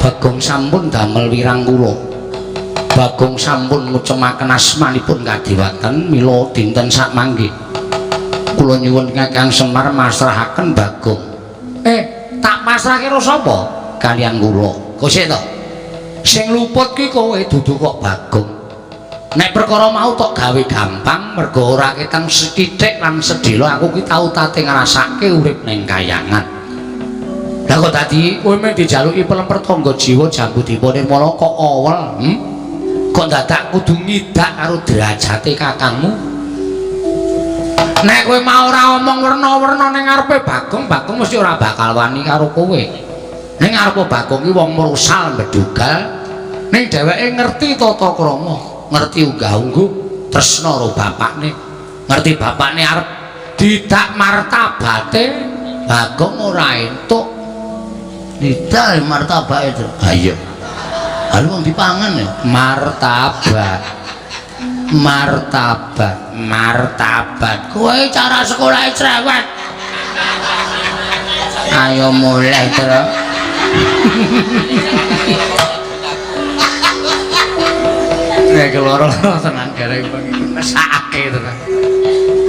Bagong sampun damel wirang kula. Bagong sampun ngucemaken asmanipun kadewatan mila dinten sakmangke. Kula nyuwun Kakang Semar masrahaken Bagong. Tak pasrahke karo sapa? Kaliyan kula. Kok sik to? Sing luput ki kowe dudu kok Bagong. Nek perkara mau tok gawe gampang mergo ora ketang sethithik lan sedhela aku ki tau tate ngrasake urip ning kayangan. Lah kok dadi kowe mung dijaluki pelemper tangga jiwa jambu dipa nirmala kok awel, Kok dadak kudu ngidak karo derajate kakangmu? Nek kowe mau ora omong werna-werna ning ngarepe Bagong, Bagong mesti ora bakal wani karo kowe. Ning ngarepe Bagong ki wong mrusal mbedugal, ning dheweke ngerti tata krama, ngerti unggah-ungguh, tresna karo bapakne, ngerti bapakne arep didak martabate, Bagong ora entuk. Didak martabake, Tru. Ha iya. Hal wong dipangan ya. Martabak. Martabak, martabat. Kowe cara sekolah cerewet. Ayo mulai, Tru. Nek loro-loro tenan gareng bengi mesake tenan.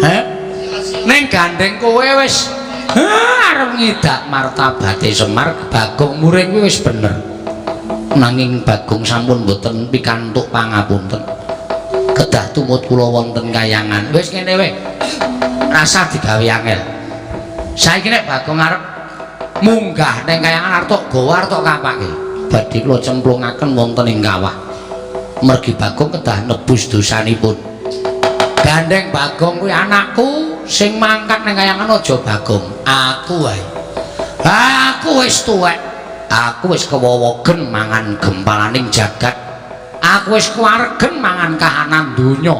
Heh? Ning gandeng kowe wis arep ngidak martabate Semar, Bagong muring kuwi wis bener. Nanging Bagong sampun mboten pikantuk pangapunten. Kedah tumut kula wonten kayangan. Wis ngene wae. Rasah digawe angel. Saiki nek Bagong arep munggah ning kayangan arep tok gawa arep tok kapake. Badhe kula cemplungaken wonten ing kawah. Mergi Bagong kedah nebus dosanipun. Gandeng Bagong kuwi anakku sing mangkat ning kayangan aja Bagong, aku wae. Aku wis tuwek. Aku wis kewowogen mangan gempalaning jagat. Aku wis kuwaregen mangan kahanan donya.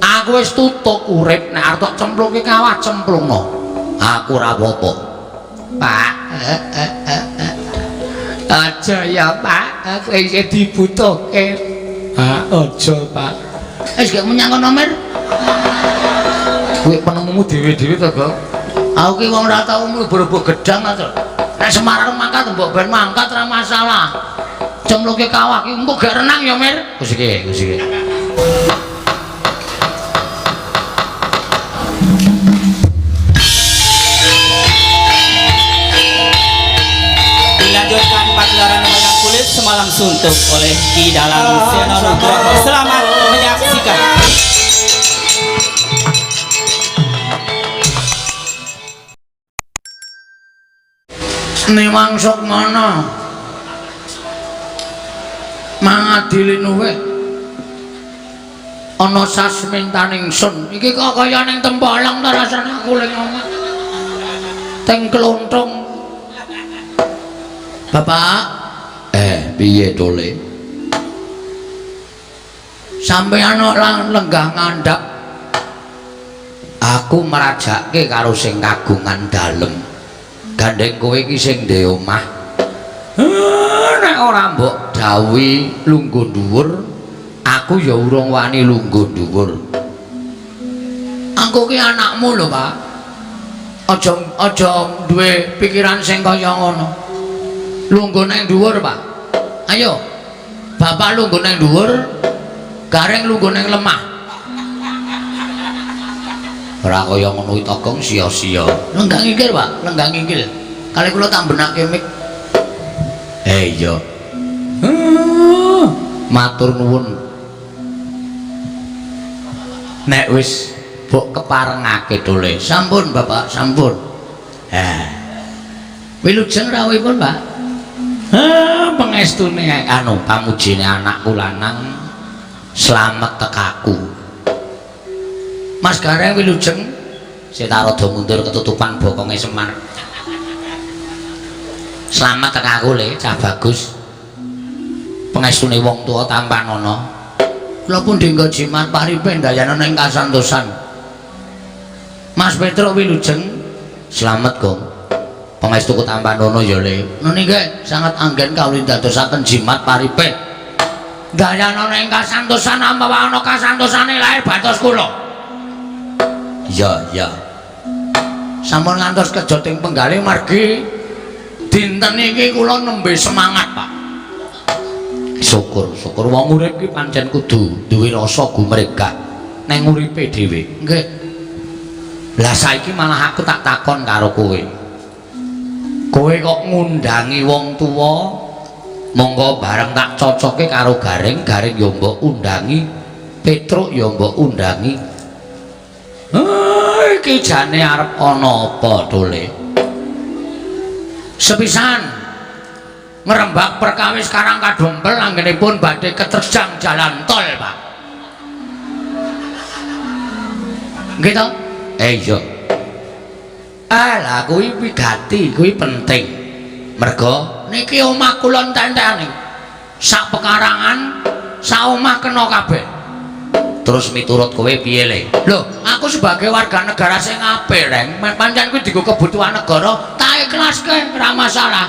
Aku wis tutuk urip nek arep tok cemplungke kawah cemplungno. Aku ora apa-apa. Pak. Aja ya, Pak. Aku isih dibutuhke. Ah, aja, Pak. Wis gak menyang kono, Mir. Kowe penemumu dhewe-dhewe to, Gong? Aku ki wong ora tau mlebu-mlebu gedang ta, Tru. Nek Semarang mangkat mbok ben mangkat ora masalah. Cemplungke kawah ki engko gak renang ya, Mir. Wis iki, wis iki. Dilanjutkan pagelaran wayang kulit semalam suntuk oleh Ki Dalang Seno Nugroho. Selamat menyaksikan. Niwang Sukmana mangadili nuwe ana sasmintaning sun iki kok kaya ning Tempolang ta rasane aku ning omah teng Klonthong. Bapak, piye tole? Sampeyan ora lenggah ngandhap aku merajake karo sing kagungan dalem. Gandeng kowe iki sing ndek omah. Nek ora mbok dawuhi lungguh dhuwur, aku ya urung wani lungguh dhuwur. Aku ki anakmu lho, Pak. Aja aja duwe pikiran sing kaya ngono. Lungguh nang dhuwur, Pak. Ayo. Bapak lungguh nang dhuwur, Gareng lungguh nang lemah. Ora kaya ngono iki Gong, sia-sia. Lenggah nginggil, Pak, lenggah nginggil. Kali kula tak benake mik. Iya. Matur nuwun. Nek wis mbok keparengake tole. Sampun, Bapak, sampun. Wilujeng rawuhipun, Pak. Pengestune anu pamujine anakku lanang slamet tekaku. Mas Gareng wilujeng. Sik tak rada mundur ketutupan bokonge Semar. Slamet tekaku le, cah bagus. Pengestune wong tuwa tampanana. Kula pun dinggo jimat paripe ndayana ing kasantosan. Mas Petruk wilujeng. Slamet, Gong. Pangestuku tampanana ya, Le. Niki sangat anggen kawula dadosaken jimat paripe. Ndayana ing kasantosan apa ana kasantosane lahir batos kula. Iya, iya. Sampun ngantos kejoting penggalih margi dinten iki kula nembe semangat, Pak. Syukur, syukur wong urip ki pancen kudu duwe rasa gumregah neng uripe dhewe. Nggih. Lah saiki malah aku tak takon karo kowe. Kowe kok ngundangi wong tuwa monggo bareng tak cocoke karo Gareng, Gareng ya mbok undangi, Petruk ya mbok undangi. Iki jane arep ana apa tole? Sepisan ngrembak perkawis Karang Kadompel anggenipun badhe keterjang jalan tol, Pak. Nggih to? Iya. Lah kuwi wigati, kuwi penting. Merga niki omah kula entek-entekane. Sak pekarangan, sak omah kena kabeh. Terus miturut kowe piye le? Lho, aku sebagai warga negara sing apik, Reng. Pancen kuwi dienggo kebutuhan negara, tak ikhlaske, ora masalah.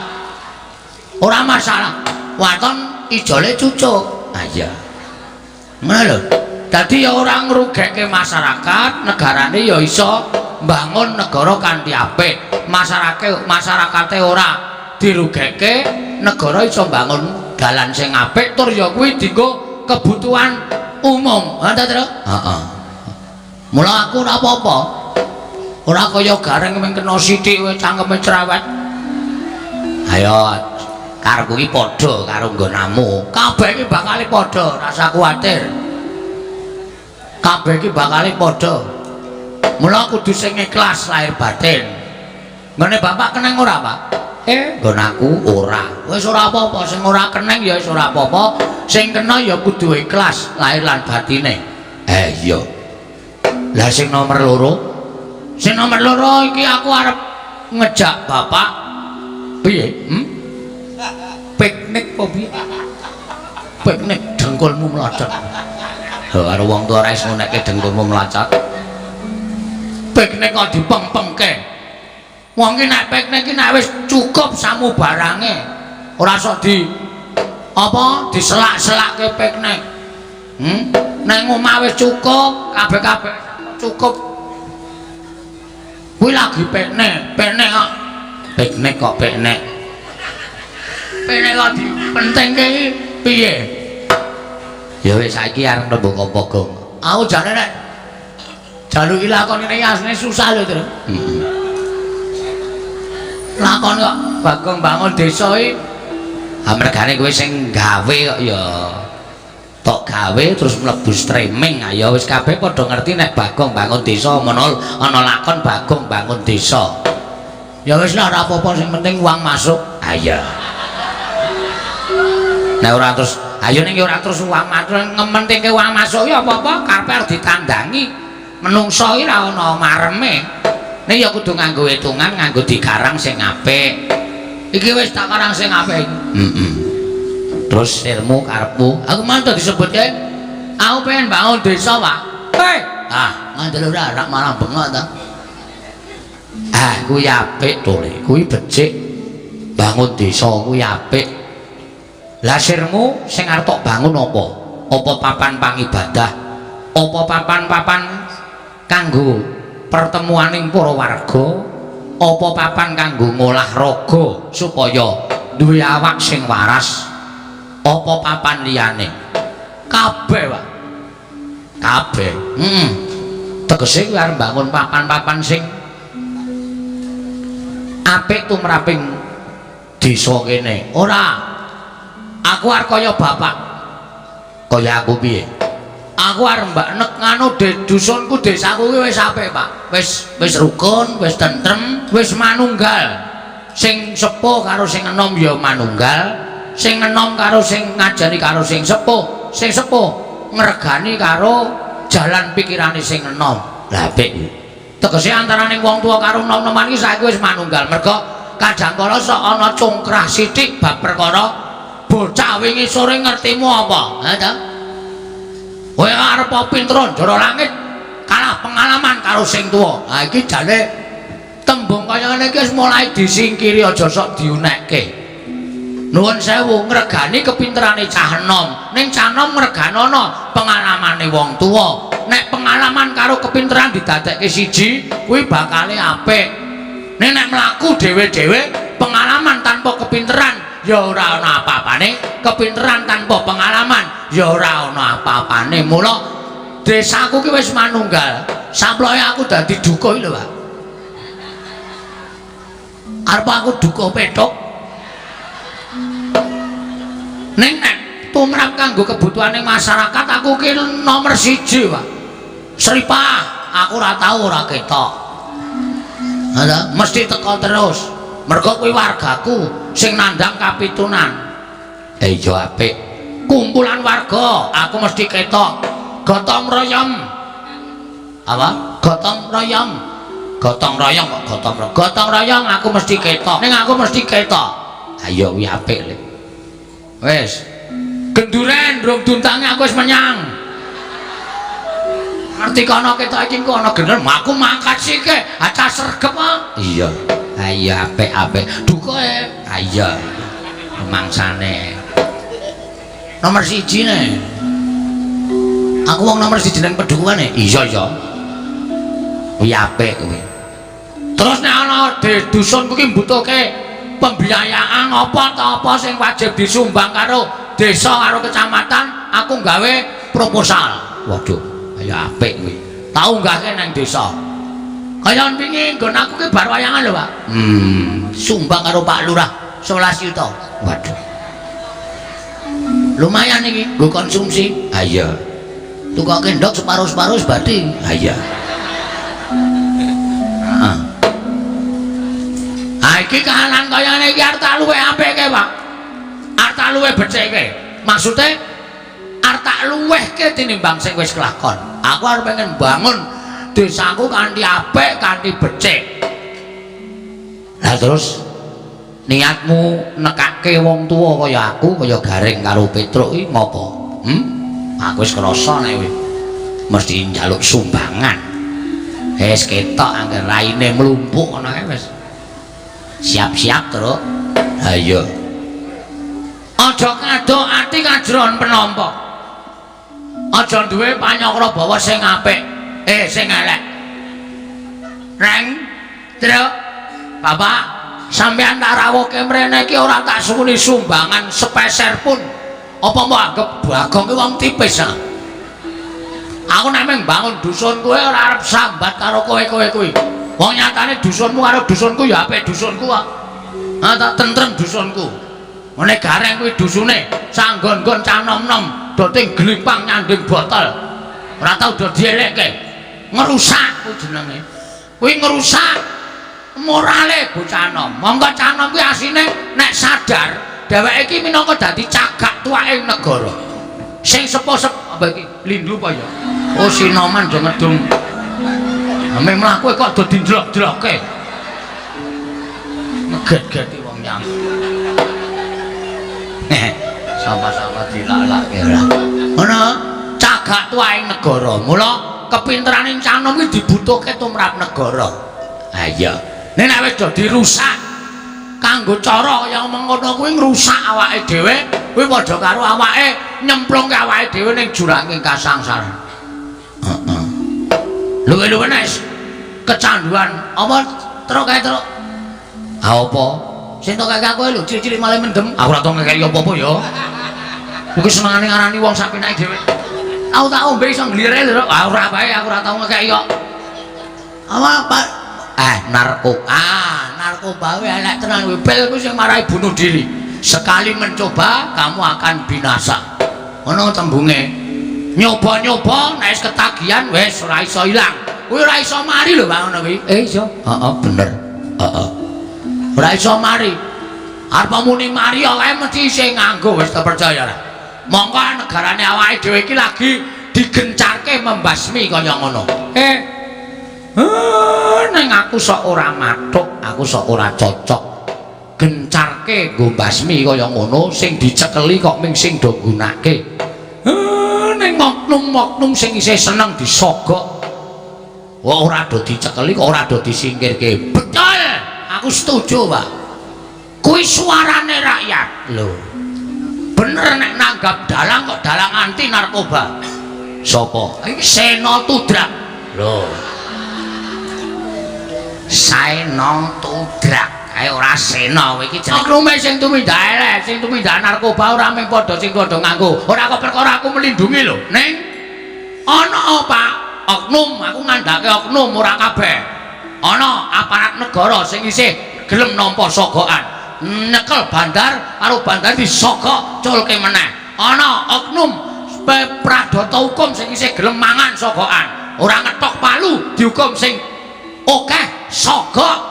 Ora masalah. Waton ijole cucuk. Ah iya. Ngono lho. Dadi ya ora ngrugekke masyarakat, negarane ya iso mbangun negara kanthi apik. Masyarakate ora dirugekke, negara iso mbangun dalan sing apik tur ya kuwi dienggo kebutuhan umum. Ha ta, Tru? Heeh. Mula aku ora apa-apa. Ora kaya Gareng mung kena sithik wae cangkeme cerewet. Ayo karepku iki padha karo nggonamu. Kabeh iki bakale padha, rasa kuwatir. Kabeh iki bakale padha. Mula kudu sing ikhlas lahir batin. Nggone bapak keneng ora, Pak? Nggon aku ora. Wis ora apa-apa, sing ora keneng ya wis ora apa-apa. Sing kena ya kudu ikhlas lahir lan batine. Iya. Lah sing nomor loro? Sing nomor loro iki aku arep ngejak bapak. Piye? Piknik apa piye? Piknik dengkulmu mlocot. Lho karo wong tuwa ora iso ngunekke dengkulmu mlocot. Piknik kok dipengpengke. Wong ki nek piknik ki nek wis cukup samubarange. Ora sok di apa diselak-selakke piknik. Nang omah wis cukup, kabeh-kabeh cukup. Kuwi lagi piknik, piknik kok. Piknik kok piknik. Piknik kok dipentingke iki piye? Ya wis saiki arep nembung apa, Gong? Aku jane nek jaluki lakon ngene iki asline susah lho, Tru. Heeh. Lakon kok Bagong bangun desa iki. Ha mergane kowe sing gawe kok ya tok gawe terus mlebu streaming. Ayo wis kabeh padha ngerti nek Bagong bangun desa mono ana lakon Bagong bangun desa. Ya wis lah ora apa-apa sing penting uang masuk. Ha iya. Nek ora terus ayo ning ora terus uang masuk ngementingke uang masuk ya apa-apa karepe arep ditandangi. Menungso iki ora ana mareme. Ning ya kudu nganggo hitungan, nganggo dikarang sing apik. Iki wis tak karang sing apik iki. Heeh. Terus sirmu karepmu, aku mantu disebutke aku pengen bangun desa, Pak. Hei, ah, ngandel ora rak malah bengok ta. Ah, kuwi apik to, Le. Kuwi becik. Bangun desa kuwi apik. Lah sirmu sing arep tok bangun apa? Apa papan pangibadah? Apa papan-papan kanggo pertemuaning para warga? Apa papan kanggo ngolah raga supaya duwe awak sing waras? Apa papan liyane? Kabeh, Pak. Kabeh. Heeh. Tegese kuwi arep mbangun papan-papan sing apik tumraping desa kene. Ora. Aku arep kaya bapak. Kaya aku piye? Aku arep mbak nek nganu dusunku desaku kuwi wis apik, Pak. Wis wis rukun, wis tentrem, wis manunggal. Sing sepuh karo sing enom ya manunggal, sing enom karo sing ngajari karo sing sepuh ngregani karo jalan pikirane sing enom. Lah apik kuwi. Tegese antaraning wong tuwa karo enom-enoman iki saiki wis manunggal. Merga kadang kala sok ana congkrah sithik bab perkara bocah wingi sore ngertimu apa? Ha ta? Kowe arep pinter njara langit kalah pengalaman karo sing tuwa. Ha iki jane tembung kaya ngene iki wis mulai disingkiri aja sok diunekke. Nuwun sewu ngregani kepinterane cah enom. Ning cah enom ngreganono pengalamane wong tuwa. Nek pengalaman karo kepinteran didadekke siji, kuwi bakale apik. Nek mlaku dhewe-dhewe pengalaman tanpa kepinteran ya ora ana apa-apane, kepinteran tanpa pengalaman ya ora ana apa-apane. Mula desaku ki wis manunggal. Samploke aku dadi dukuh lho, Pak. Arep aku dukuh petuk. Ning nek tumrap kanggo kebutuhane masyarakat aku ki nomor 1, Pak. Sripah aku ora tau ora ketok. Ada, mesti teko terus. Mergo kuwi wargaku sing nandang kapitunan. Iya apik. Kumpulan warga aku mesti ketok. Gotong royong. Apa? Gotong royong. Gotong royong kok gotong royong. Gotong royong aku mesti ketok. Ning aku mesti ketok. Ayo kuwi apik le. Wis. Genduren rung duntange aku wis menyang. Ngerti kono ketok iki engko ana gendel, aku mangkat sike, acah sregep ah. Iya. Ayo apik-apik. Dukoe. Ayo. Mangsane. Nomor 1 ne. Aku wong nomor 1 nang pedukuhane. Iya iya. Kuwi apik kuwi. Terus nek ana di dusunku ki mbutuhke pembiayaan apa ta apa sing wajib disumbang karo desa karo kecamatan, aku gawe proposal. Waduh, ayo apik kuwi. Tau unggahke nang desa. Kaya wingi nggon aku ki bar wayangan lho, Pak. Sumbang karo Pak Lurah 11 juta. Waduh. Lumayan iki nggo konsumsi. Ha iya. Tukoke ndok separo-separo wis bathi. Ha iya. Heeh. Ha iki kahanan kaya ngene iki arep tak luwih apike, Pak. Arep tak luwih becike. Maksude arep tak luwihke tinimbang sing wis kelakon. Aku arep pengen bangun desaku kanthi apik, kanthi becik. Lah terus niatmu nekake wong tuwa kaya aku, kaya Gareng karo Petruk iki ngopo? Aku wis krasa nek kowe mesti njaluk sumbangan. Wis ketok angger raine mlumpuk ngono kae wis. Siap-siap, Truk. Ha iya. Aja kado ati kajron penampa. Aja duwe panyakra bawa sing apik, sing elek. Reng, Truk, Bapak, sampeyan tak rawuhke mrene iki ora tak suwuni sumbangan sepeser pun. Apa mbok anggep Bagong ki wong tipis ah? Aku nek meng bangun dusun kowe ora arep sambat karo kowe-kowe kuwi. Wong nyatane dusunmu karo dusunku ya apik dusunku kok. Ha tak tentrem dusunku. Ngene Gareng kuwi dusune sanggon-nggon cah nom-nom do ting glimpang nyanding botol. Ora tau do dielekke. Ngerusak kuwi jenenge. Kuwi ngerusak morale bocah nom. Monggo cah nom kuwi asine nek sadar dheweke iki minangka dadi cagak tuwaking negara. Sing sepo-sep apa iki? Lindu apa ya? Oh sinoman do ngedung. Ame mlaku kok do dinjlok-jlokke. Ngeget-geti wong nyang. Sama-sama dilalake ora. Ngono, cagak tuwaing negara. Mula kepinterane cah nom iki dibutuhke tumrap negara. Ha iya. Nek nek wis do dirusak kanggo cara kaya mengkono kuwi ngrusak awake dhewe, kuwi padha karo awake nyemplungke awake dhewe ning juranging kasangsaran. Heeh. Luwe-luwe nek kecanduan apa truk kae truk. Ha apa? Sing tok kaya aku lho cilik-cilik malah mendem. Aku ora tau ngekeki apa-apa ya. Kuwi senengane ngarani wong sak penake dhewe. Aku tak ombe iso nglire lho. Ah ora wae aku ora tau ngekeki kok. Apa Pak? Narkoba. Ah, narkoba kuwi elek tenan kuwi. Pil kuwi sing marai bunuh diri. Sekali mencoba kamu akan binasa. Ngono tembunge. Nyoba-nyoba nek wis ketagihan wis ora iso ilang. Kuwi ora iso mari lho Pak ngono kuwi. Iso. Heeh, bener. Heeh. Ora iso mari. Arep muni mari kae mesti isih nganggo wis terpercaya lah. Mongko negarane awake dhewe iki lagi digencarke membasmi kaya ngono. Ning aku sok ora mathuk, aku sok ora cocok. Gencarke nggo basmi kaya ngono sing dicekeli kok ming sing do nggunake. Ning oknum-oknum sing isih seneng disogok. Wah ora do dicekeli kok ora do disingkirke. Betul. Aku setuju, Pak. Kuwi suarane rakyat. Lho. Bener nek nanggap dalang kok dalang anti narkoba. Sapa? Iki Sena Tudrak. Lho. Saena Tudrak. Ae ora sena kowe iki jenenge. Oknume sing tumindak elek, sing tumindak narkoba ora mung padha sing padha nganggo. Ora kok perkara aku melindungi lho. Ning ana Pak, oknum, aku ngandhake oknum ora kabeh. Ana aparat negara sing isih gelem nampa sogokan. Nyekel bandar karo bandar disogok culke meneh. Ana oknum pradata hukum sing isih gelem mangan sogokan. Ora ngetok palu dihukum sing akeh sogok.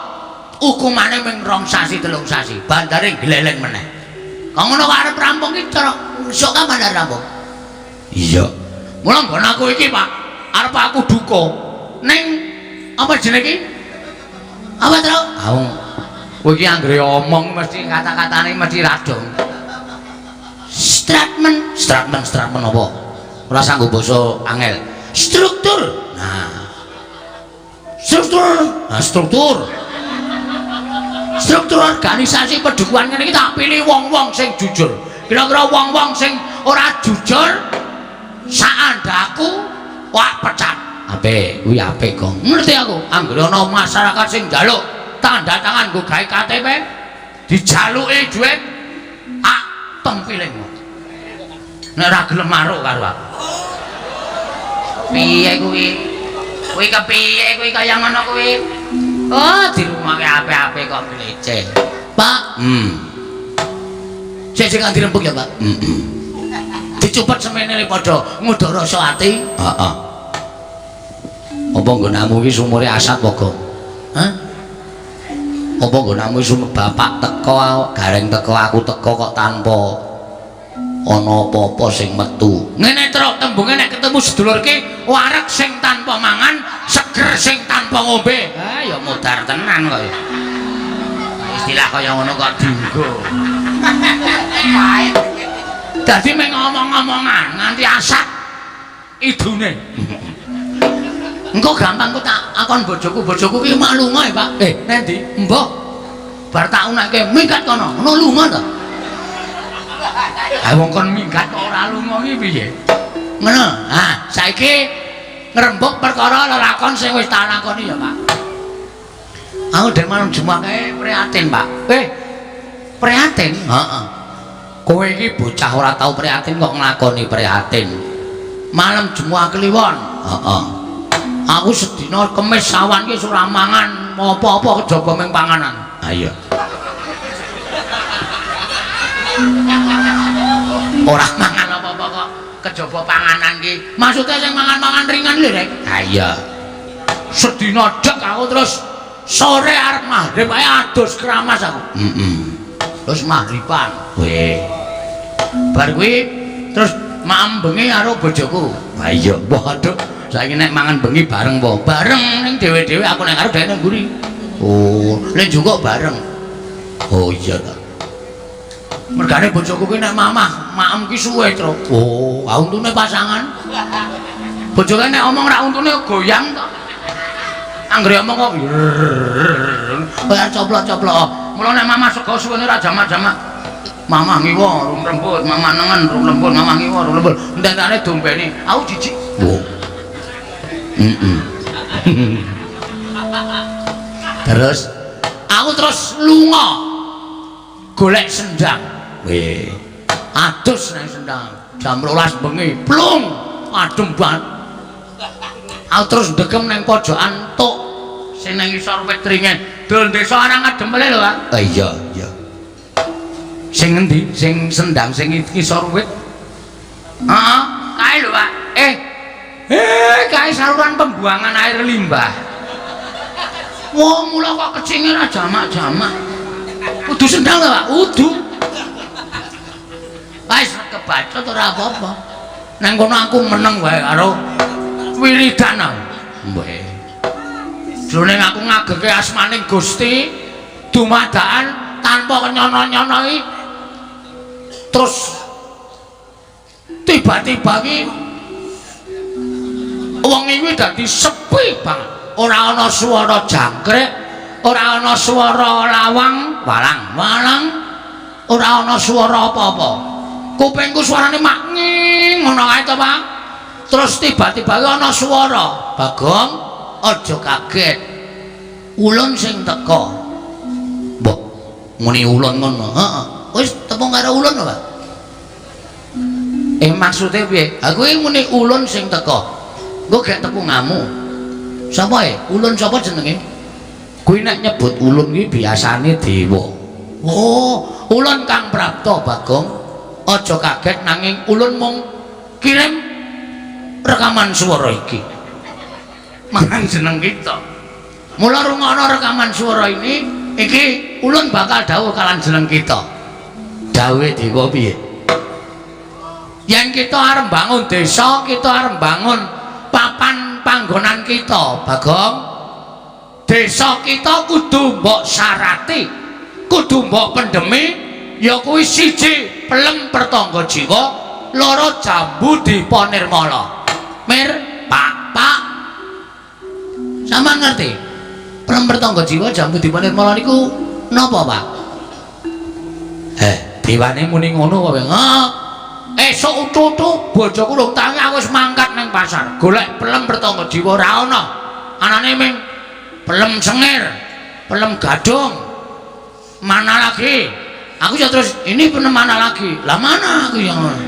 Hukumane mung 2 sasi 3 sasi, bandare gleleng meneh. Kok ngono kok arep rampung iki cara sok kapan arep rampung? Iya. Mula nggon aku iki, Pak, arep aku duka ning apa jenenge iki? Apa, Tru? Aku kowe iki anggere omong mesti kata-katane mesti radong. Statement, statement, statement apa? Ora sanggo basa angel. Struktur. Nah. Struktur. Nah, struktur. Struktur organisasi pedukuhan ngene iki tak pilih wong-wong sing jujur. Kira-kira wong-wong sing ora jujur saandaku wah pecat. Apik, kuwi apik, Gong. Ngerti aku. Anggere ana masyarakat sing njaluk tanda tangan nggo gawe KTP, dijaluki dhuwit, ah tempiling. Nek ora gelem maruk karo aku. Piye kuwi? Kuwi kepiye kuwi kaya ngono kuwi? Oh, dirungokake apik-apik kok gleceh. Pak. Sik sing dirembug ya, Pak. Heeh. Dicupet semene le padha ngudha rasa ati. Heeh. Apa nggonamu iki sumure asat apa, Gong? Hah? Apa nggonamu sumur bapak teko gareng teko aku teko kok tanpa ana apa-apa sing metu. Ngene truk tembunge nek ketemu sedulur ki wareg sing tanpa mangan, seger sing tanpa ngombe. Ah ya modar tenan kok. Istilah kaya ngono kok dienggo. Dadi mung ngomong-ngomongan nganti asat idune. Engko gampang ku tak akon bojoku, bojoku ki mak lunga ya, Pak. Nang ndi? Mbah. Bar tak unekke minggat kono. Ngono lunga ta? Ha wong kon minggat kok ora lunga iki piye? Ngono. Ha, saiki ngrembug perkara lelakon sing wis tak lakoni ya, Pak. Aku dek malam Jumat kae prihatin, Pak. Prihatin? Heeh. Kowe iki bocah ora tau prihatin kok nglakoni prihatin. Malam Jumat Kliwon. Heeh. Aku sedina Kemis awan ki ora mangan apa-apa kejaba ming panganan. Ha iya. Ora mangan apa-apa kok kejaba panganan ki. Maksude sing mangan-mangan ringan lho, Rek. Ha iya. Sedina dek aku terus sore arep maghrib ae adus keramas aku. Heeh. Terus maghriban. Weh. Bar kuwi terus maem bengi karo bojoku. Ha iya. Waduh, saiki nek mangan bengi bareng apa? Bareng ning dhewe-dhewe aku nek karo dhek nang mburi. Oh, lek njukuk bareng. Oh iya ta. Mergane bojoku ki nek mamah, maem ki suwe, Tru. Oh, ah untune pasangan. Bojoke nek omong ra untune goyang to. Anggere omong kok kaya coplok-coplok. Mula nek mamah sego suwene ra jamak-jamak. Mamah ngiwa rung rembut, mamah nengen rung lembut, mamah ngiwa rung lembut. Ententane dombene, aku jijik. Oh. Heeh. Terus aku terus lunga golek sendang. Weh. Adus nang sendang. Jam 12 bengi, plung, adem banget. Aku terus ndegem nang pojokan tok sing nang isor wit ringin. Dol desa arang adem meneh lho, Pak. Oh iya, iya. Sing ngendi? Sing sendang sing ngisor wit. Heeh, kae lho, Pak. Kae saluran pembuangan air limbah. Wah, mula kok kecinge ra jamak-jamak. Kudu sendang lho, Pak. Kudu. Wis kebacut ora apa-apa. Nang kono aku meneng wae karo wiridan aku. Mbah. Jroning aku ngageke asmaning Gusti dumadakan tanpa kenyono-nyono iki terus tiba-tiba iki wengi kuwi dadi sepi banget. Ora ana swara jangkrik, ora ana swara lawang, walang-walang, ora ana swara apa-apa. Kupingku suarane mak nging ngono kae to, Pak. Terus tiba-tiba ana swara, "Bagong, aja kaget. Ulun sing teka." Mbok. Muni ulun ngono. Heeh. Wis tepung karo ulun lho, Pak. Maksude piye? Ha kuwi muni ulun sing teko. Engko gek tepungamu. Sapa e? Ulun sapa jenenge? Kuwi nek nyebut ulun kuwi biasane dewa. Oh, ulun kang prapta, Bagong. Aja kaget nanging ulun mung kirim rekaman swara iki marang jeneng kita. Mula rungokno rekaman swara ini, iki ulun bakal dawuh kalan jeneng kita. Dawuhe dewa piye? Yen kita arep bangun desa, kita arep bangun papan panggonan kita, Bagong. Desa kita kudu mbok syarati, kudu mbok pendemi, ya kuwi siji pelem pertangga jiwa, loro jambu dipa nirmala. Mir, Pak, Pak. Sampeyan ngerti? Pelem pertangga jiwa jambu dipa nirmala niku napa, Pak? Dewane muni ngono apa? Heeh. Esuk utu-utu bojoku rung tangi aku wis mangkat ning pasar. Golek pelem pertangga jiwa ora ana. Anane ming pelem sengir, pelem gadung. Mana lagi? Aku ya terus ini pelem mana lagi? Lah mana aku yang ngono?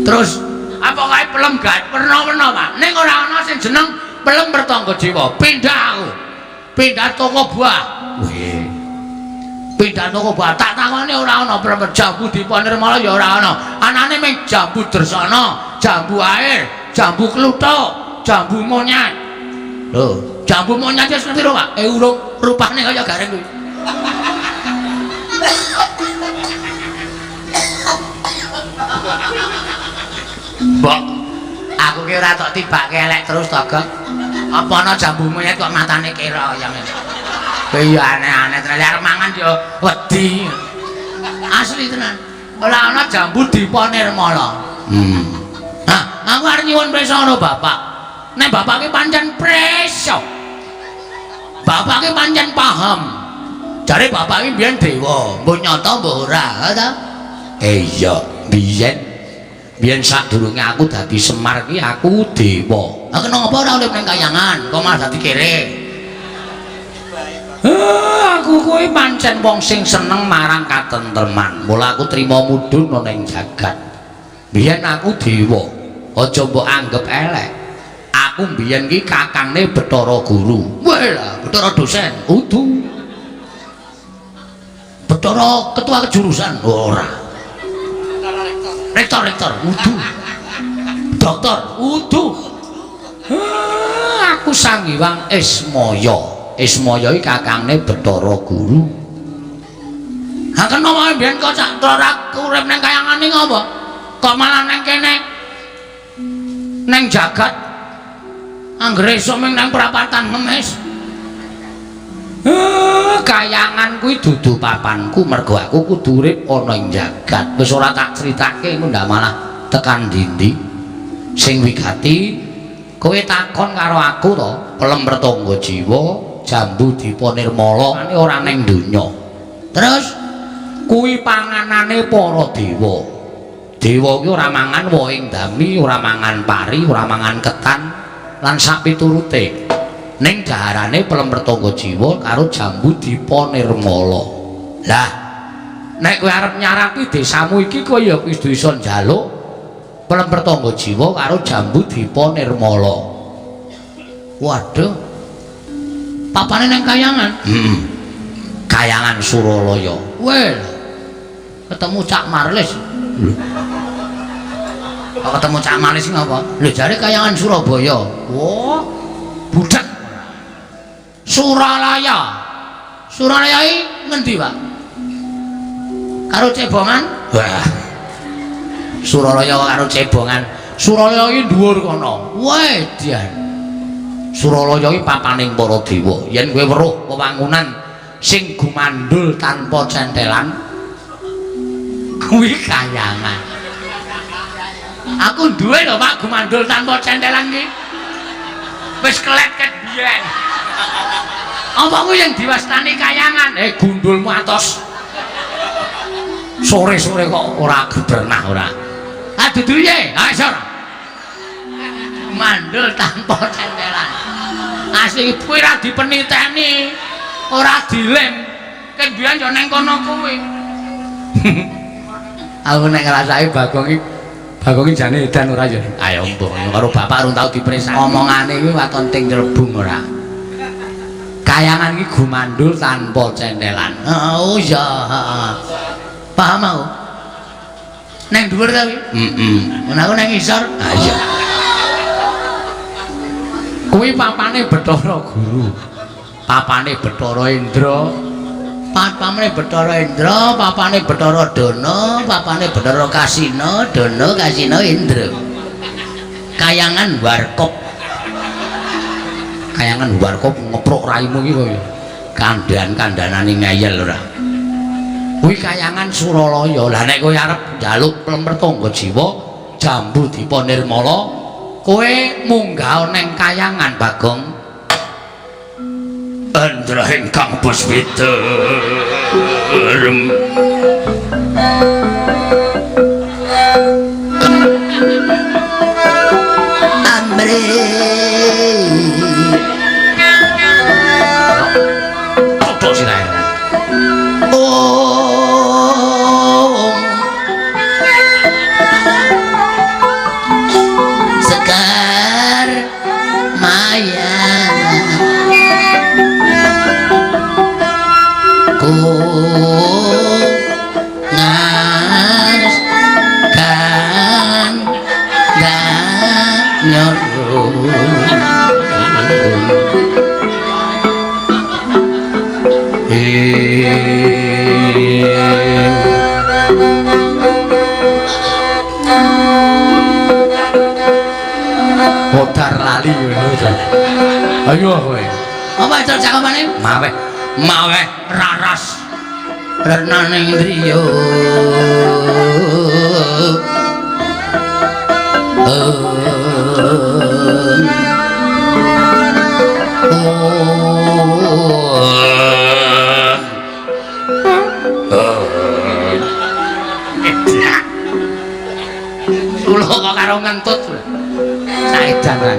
Terus apa kae pelem gak werna-werna, Pak. Ning ora ana sing jeneng pelem pertangga jiwa. Pindah aku. Pindah toko buah. Weh. Pindah toko buah tak takoni ora ana pelem jambu dipa nirmala ya ora ana. Anane ming jambu dresana, jambu air, jambu kluthuk, jambu monyet. Lho, jambu monyet wis ngerti lho, Pak? Urung, rupane kaya gareng kuwi. Mbok, aku ki ora tok tibake elek terus to, Gong. Apa ana jambu monyet kok matane kira yang ini? Kuwi ya aneh-aneh tenan, arep mangan ya wedi. Asli tenan. Ora ana jambu dipa nirmala. Nah, aku arep nyuwun prisa karo bapak. Nek bapak ki pancen prisa. Bapak ki pancen paham. Jare bapak ki mbiyen dewa, mbuh nyata mbuh ora, ha ta? Iya, biyen. Biyen sadurunge aku dadi Semar ki aku dewa. Ha kenapa ora urip ning kayangan, kok malah dadi kere? Aku kuwi pancen wong sing seneng marang katentreman. Mula aku trima mudhun ana ning jagat. Biyen aku dewa. Aja mbok anggep elek. Aku biyen ki kakangne Bathara Guru. Wah lah, Bathara dosen. Udu. Bathara ketua kejurusan. Ora. Rektor, rektor. Udu. Dokter. Udu. Aku Sang Hyang Ismaya. Ismaya iki kakangne Bathara Guru. Ha kena wae mbiyen kok sak ora urip ning kayangan iki apa? Kok malah ning kene? Ning jagat. Anggere esuk ming nang perapatan ngemis. Kayangan kuwi dudu papanku mergo aku kudu urip ana ing jagat. Wis ora tak critake engko ndak malah tekan ndi-ndi. Sing wigati kowe takon karo aku to, pelem pertangga jiwa, jambu dipa nirmala ora ning donya. Terus kuwi panganane para dewa. Dewa kuwi ora mangan wohing dami, ora mangan pari, ora mangan ketan lan sak piturute. Ning daharane pelem pertangga jiwa karo jambu dipa nirmala. Lah, nek kowe arep nyarati desamu iki kowe ya kudu iso njaluk pelem pertangga jiwa karo jambu dipa nirmala. Waduh. Papane nang kayangan. Heeh. Kayangan Suralaya. Weh. Ketemu Cak Marlis. Lho. Kok ketemu Cak Marlis ngapa? Lho jare kayangan Surabaya. Wah, budak. Suralaya. Suralaya iki ngendi, Pak? Karo cebongan? Wah. Suralaya karo cebongan. Suralaya iki dhuwur kono. Wah, dian. Suralaya iki papaning para dewa. Yen kowe weruh wewangunan sing gumandul tanpa centelan, kuwi kayangan. Aku duwe lho, Pak, gumandul tanpa centelan iki. Wis kelet ket biyen. Apa kuwi yang diwastani kayangan? Gundulmu atos. Sore-sore kok ora pernah ora. Ah dudu piye? Ha iso ora. Mandul tanpa centelan. Asli kuwi ora dipeniteni. Ora dilem. Ken biyen yo nang kono kuwi. Aku nek ngrasake Bagong iki, Bagong iki jane edan ora ya. Ayo mbok karo bapak rung tau dipresani. Omongane kuwi waton ting rebung ora. Kayangan iki gumandul tanpa cendelan. Heeh, oh iya, heeh. Paham aku. Neng dhuwur ta kuwi? Heeh. Mun aku neng ngisor. Ha iya. Kuwi papane Bathara Guru. Papane Bathara Indra. Papane Bathara Indra, papane Bathara Dana, papane Bathara Kasina, Dana Kasina Indra. Kayangan Warkop. Kayangan Warkop ngeprok raimu iki kaya kandhan-kandhanane ngeyel ora. Kuwi kayangan Suralaya. Lah nek kowe arep njaluk plemertangga jiwa, Jambu Dipa Nirmala, kowe munggah neng kayangan Bagong. Andra ingkang puspita Amri tutuk sirahe. Om Sekar Maya ku ngas kan Modar lali ngono. Ayo kowe. Apa itu cakepane? Maweh, maweh raras. Renaning driya. Kula kok karo ngentut. Saedanan.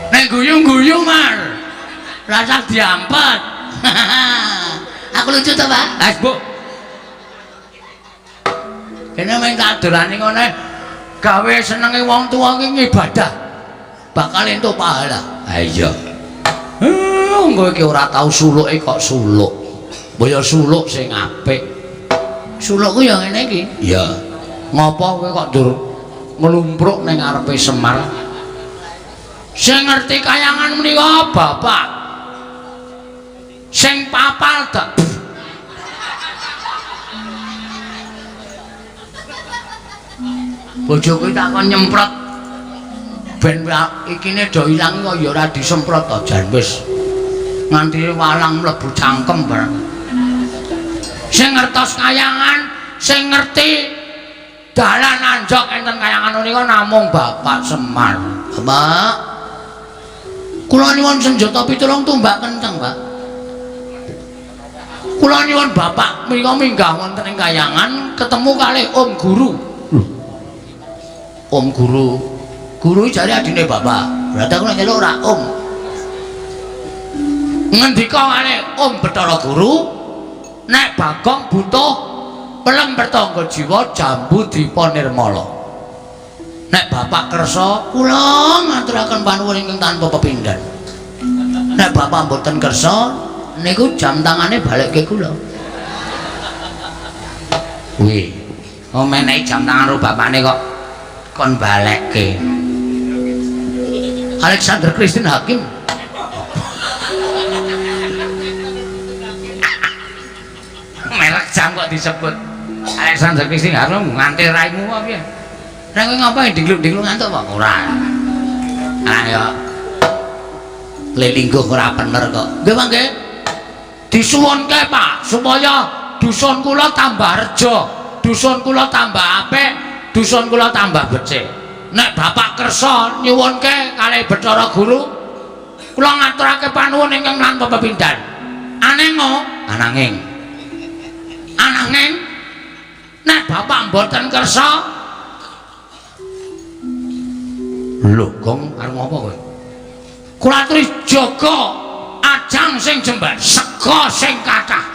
Nek guyu-guyu Mar. Rasa diampet. Aku lucu to, Pak? Wes, Bu. Kene mung tak dolani ngene gawe senenge wong tuwa iki ngibadah. Bakal entuk pahala. Ha iya. Kowe iki ora tau suluke kok suluk. Mbok ya suluk sing apik. Sulukku ya ngene iki. Iya. Ngopo kowe kok ndur nglumpruk ning ngarepe Semar? Sing ngerti kayangan menika bapak. Sing papal dak. Bojoku tak kon nyemprot. Ben ikine do ilang kok ya ora disemprot to jan wis. Nganti walang mlebu cangkem bareng. Sing ngertos kayangan, sing ngerti dalan anjok enten kayangan menika namung Bapak Semar. Bapak, kula nyuwun senjata pitulung tumbak kenceng, Pak. Kula nyuwun Bapak menika minggah wonten ing kayangan ketemu kalih Om Guru. Om Guru. Guru jare adine Bapak. Berarti aku nek nyeluk ora Om. Ngendika kalih Om Bathara Guru, nek Bagong butuh pelem pertangga jiwa Jambu Dipa Nirmala. Nek Bapak kersa, kula ngaturaken panuwun ingkang tanpa pepindhan. Nek Bapak mboten kersa, niku jam tangane balekke kula. Wih, oh menehi jam tangan karo bapakne kok kon balekke. Alexander Christine Hakim. Merek jam kok disebut Alexander Christine Hakim nganti raimu apa piye? Lah kowe ngapain digluk-digluk ngantuk kok? Ora. Ah ya. Lelingguh ora bener kok. Nggih, Pak nggih. Disuwunke, Pak, supaya dusun kula tambah reja, dusun kula tambah apik, dusun kula tambah becik. Nek Bapak kersa nyuwunke kalih Bathara Guru, kula ngaturake panuwun ingkang tanpa pepindhan. Aneng o, ananging. Ananging Nek bapak mboten kersa. Lho, Gong, arep ngopo kowe? Kula aturi jaga ajang sing jembar, sega sing kathah.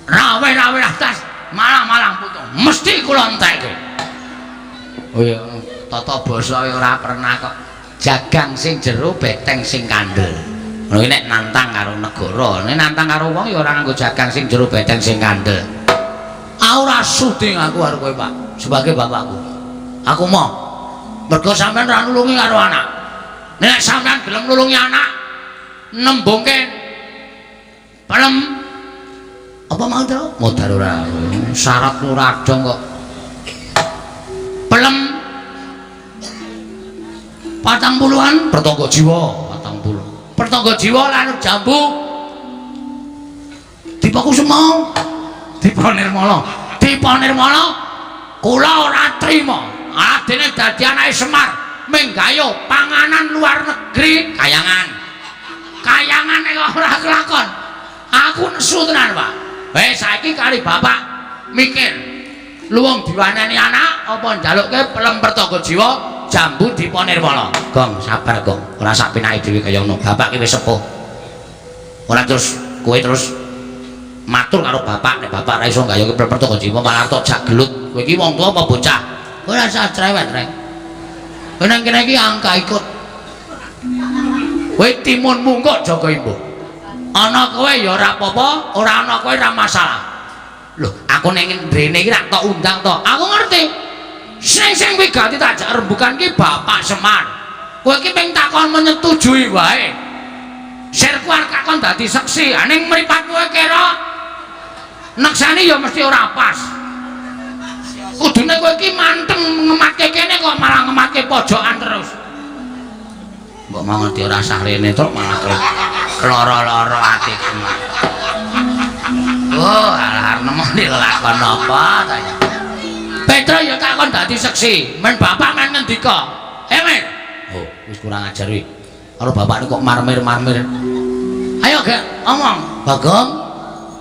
Rawe-rawe atas malang-malang putu. Mesti kula entekke. Oh iya, tata basa ya ora pernah kok. Jagang sing jero, beteng sing kandel. Ngono iki nek nantang karo negara, nek nantang karo wong ya ora nganggo jagang sing jero, beteng sing kandel. Aku ora sudi ngaku karo kowe, Pak, sebagai bapakku. Aku mau. Mergo sampean ora nulungi karo anak. Nek sampean gelem nulungi anak, nembungke pelem apa mau to? Modar ora. Syarat ora dong kok. Pelem 40-an pertangga jiwa, 40. Pertangga jiwa lan jambu Dipakusuma. Dipa Nirmala. Dipa Nirmala kula ora trima. Adene dadi anake Semar menggayo panganan luar negeri kayangan. Kayangan nek ora kelakon. Aku nesu tenan, Pak. Wis saiki kali bapak mikir. Luwung diwaneni anak apa njalukke pelem pertangga jiwa jambu Dipa Nirmala. Gong, sabar, Gong. Ora sak penake dhewe kaya ngono. Bapak ki wis sepuh. Ora terus kowe terus matur karo bapak nek bapak ora iso nggayoke pelem pertangga jiwa malah tok jak gelut. Kowe iki wong tuwa apa bocah? Ora usah cerewet, Rek. Kowe nang kene iki angka ikut. Kowe timun mungkuk jaga imbuh. Ana kowe ya ora apa-apa, ora ana kowe ora masalah. Lho, aku ning ndrene iki rak tok undang to. Aku ngerti. Sing wigati tak jak rembukan ki Bapak Semar. Kowe iki ping takon menyetujui wae. Sirku arep kakon dadi seksi, ning mripatmu kira neksani ya mesti ora pas. Kudune kowe iki manteng ngematke kene kok malah ngematke pojokan terus. Mbok mau ngerti ora sah rene tok malah loro-loro atiku. Oh, alah nemoni lakon apa ta ya. Petro ya tak kon dadi seksi, men bapak men ngendika. Mir. Oh, wis kurang ajar wi. Karo bapak niku kok marmir-marmir. Ayo gek omong. Bagong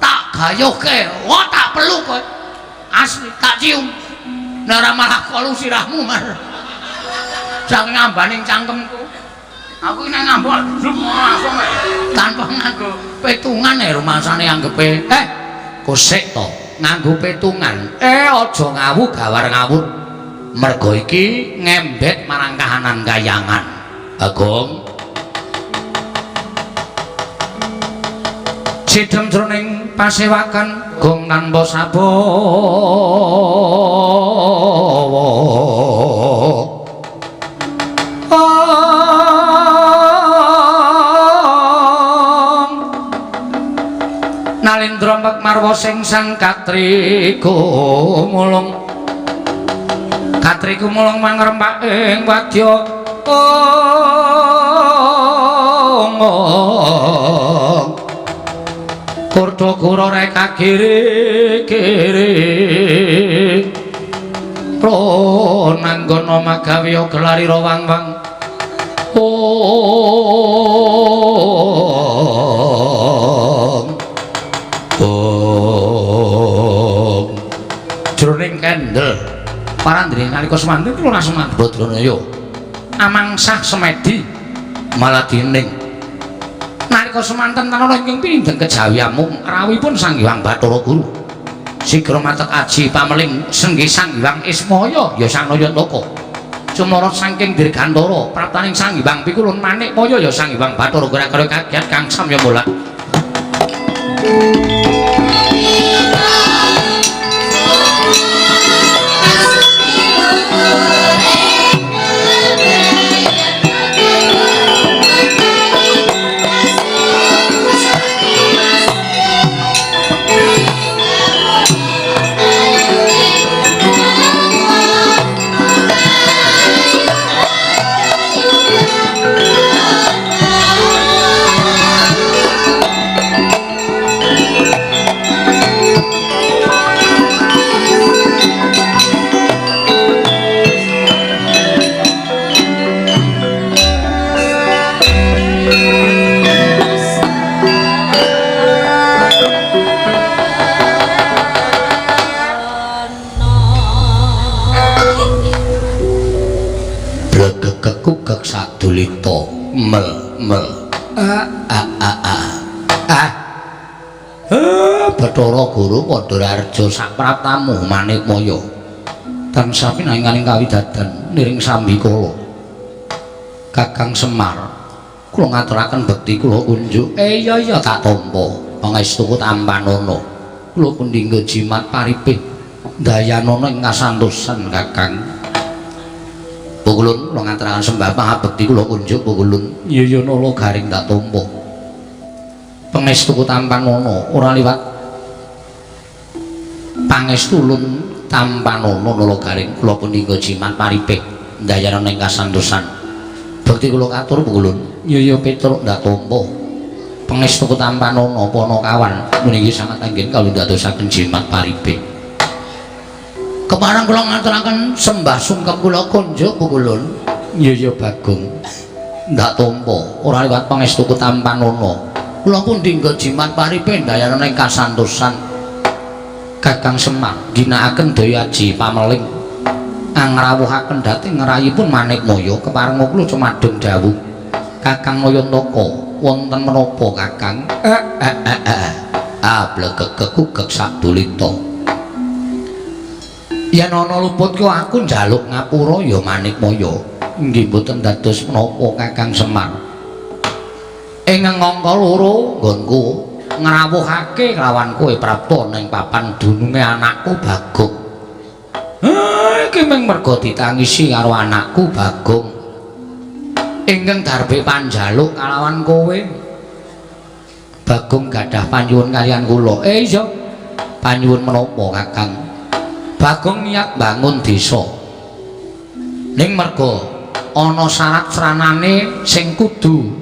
tak gayuhke, wah tak peluk kowe. Asli tak cium. Nek ora malah kolu sirahmu mar. Saking ambaning cangkemku. Aku nek ngambok langsung tanpa nganggo petungan rumasane anggepe. Kosek to nganggo petungan. Aja ngawu gawar ngawur. Mergo iki ngembet marang kahanan kayangan. Bagong. Sidem jroning pasewakan gong tanpa sabawa. Nalindra marwa sing sang katri gumulung. Katri gumulung mangrempak ing wadya. Kurta kura reka kiri-kiri. Pronanggana magawe gelarira wang-wang. Ong. Ong. Jroning kendel parandene nalika semanten kula langsung Badranaya. Amangsah semedi maladining. Nalika semanten tanana ingkang pinindheng kejawi amung rawuhipun Sang Hyang Bathara Guru. Sigra matek aji pameling senggih Sang Hyang Ismaya ya Sang Nayantaka. Cumara saking dirgantara praptaning Sang Hyang Pikulun Manikmaya ya Sang Hyang Bathara Guru karo kagiat kang samya mulak. dulita mel mel a a a a ah. Bathara Guru Pandharaharja sapraptamu Manikmaya tansah pinanganing kawidadan niring sambikala. Kakang Semar, kula ngaturaken bekti kula kunjuk. Iya iya tak tampa pangestuku tampanana. Kula kundingga jimat paripih dayanana ing kasantosan Kakang. Pukulun kula ngaturaken sembah pangabekti kula kunjuk pukulun. Iya iya nala garing tak tampa. Pangestuku tampanana ora liwat pangestu ulun tampanana nala garing kula puningga jimat paripih dayanana ing kasantosan. Bekti kula katur pukulun. Iya iya Petruk ndak tampa. Pangestuku tampanana Panakawan meniki sangat anggen kawula ndadosaken jimat paripih. Kepareng kula ngaturaken sembah sungkem kula kunjuk pukulun. Iya iya Bagong ndak tampa ora liwat pangestuku tampanana. Kula pun dinggo jimat paripih dayanana ing kasantosan. Kakang Semar ginakaken daya aji pameling angrawuhaken dhateng ngrayipun Manikmaya keparenga kula cumadung dawuh. Kakang Nayantaka wonten menapa Kakang? Ah blegegegugeg sadulita. Yen ana luput ku aku njaluk ngapura ya Manikmaya. Nggih mboten dados menapa Kakang Semar. Ing angka loro nggonku ngrawuhake kelawan kowe prapta ning papan dununge anakku Bagong. Iki mung merga ditangisi karo anakku Bagong. Ingkang darbe panjaluk kalawan kowe. Bagong gadah panyuwun kaliyan kula. Iya. Panyuwun menapa Kakang? Bagong niat bangun desa. Ning merga ana syarat sranane sing kudu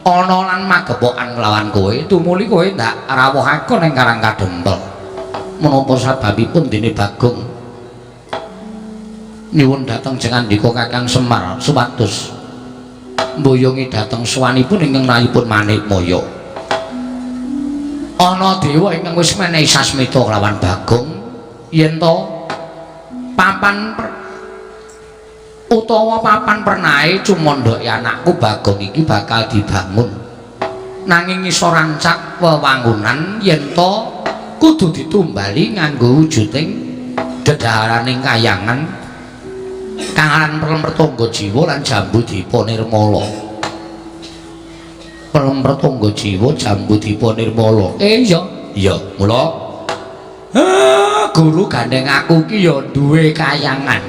ana lan magepokan kelawan kowe, tumuli kowe ndak rawuhake ning Karang Kadempel. Menapa sababipun dene Bagong nyuwun dhateng jengandika Kakang Semar supados mboyongi dhateng sowanipun ingkang rayipun Manikmaya. Ana dewa ingkang wis menehi sasmita kelawan Bagong yen to papan utawa papan pernahe cumandhake anakku Bagong iki bakal dibangun. Nanging iso rancak wewangunan yen to kudu ditumbali nganggo wujuding dedaharaning kayangan kang aran Pelem Pertangga Jiwa lan Jambu Dipa Nirmala. Pelem Pertangga Jiwa Jambu Dipa Nirmala. Iya, iya, mula guru gandeng aku ki ya duwe kayangan.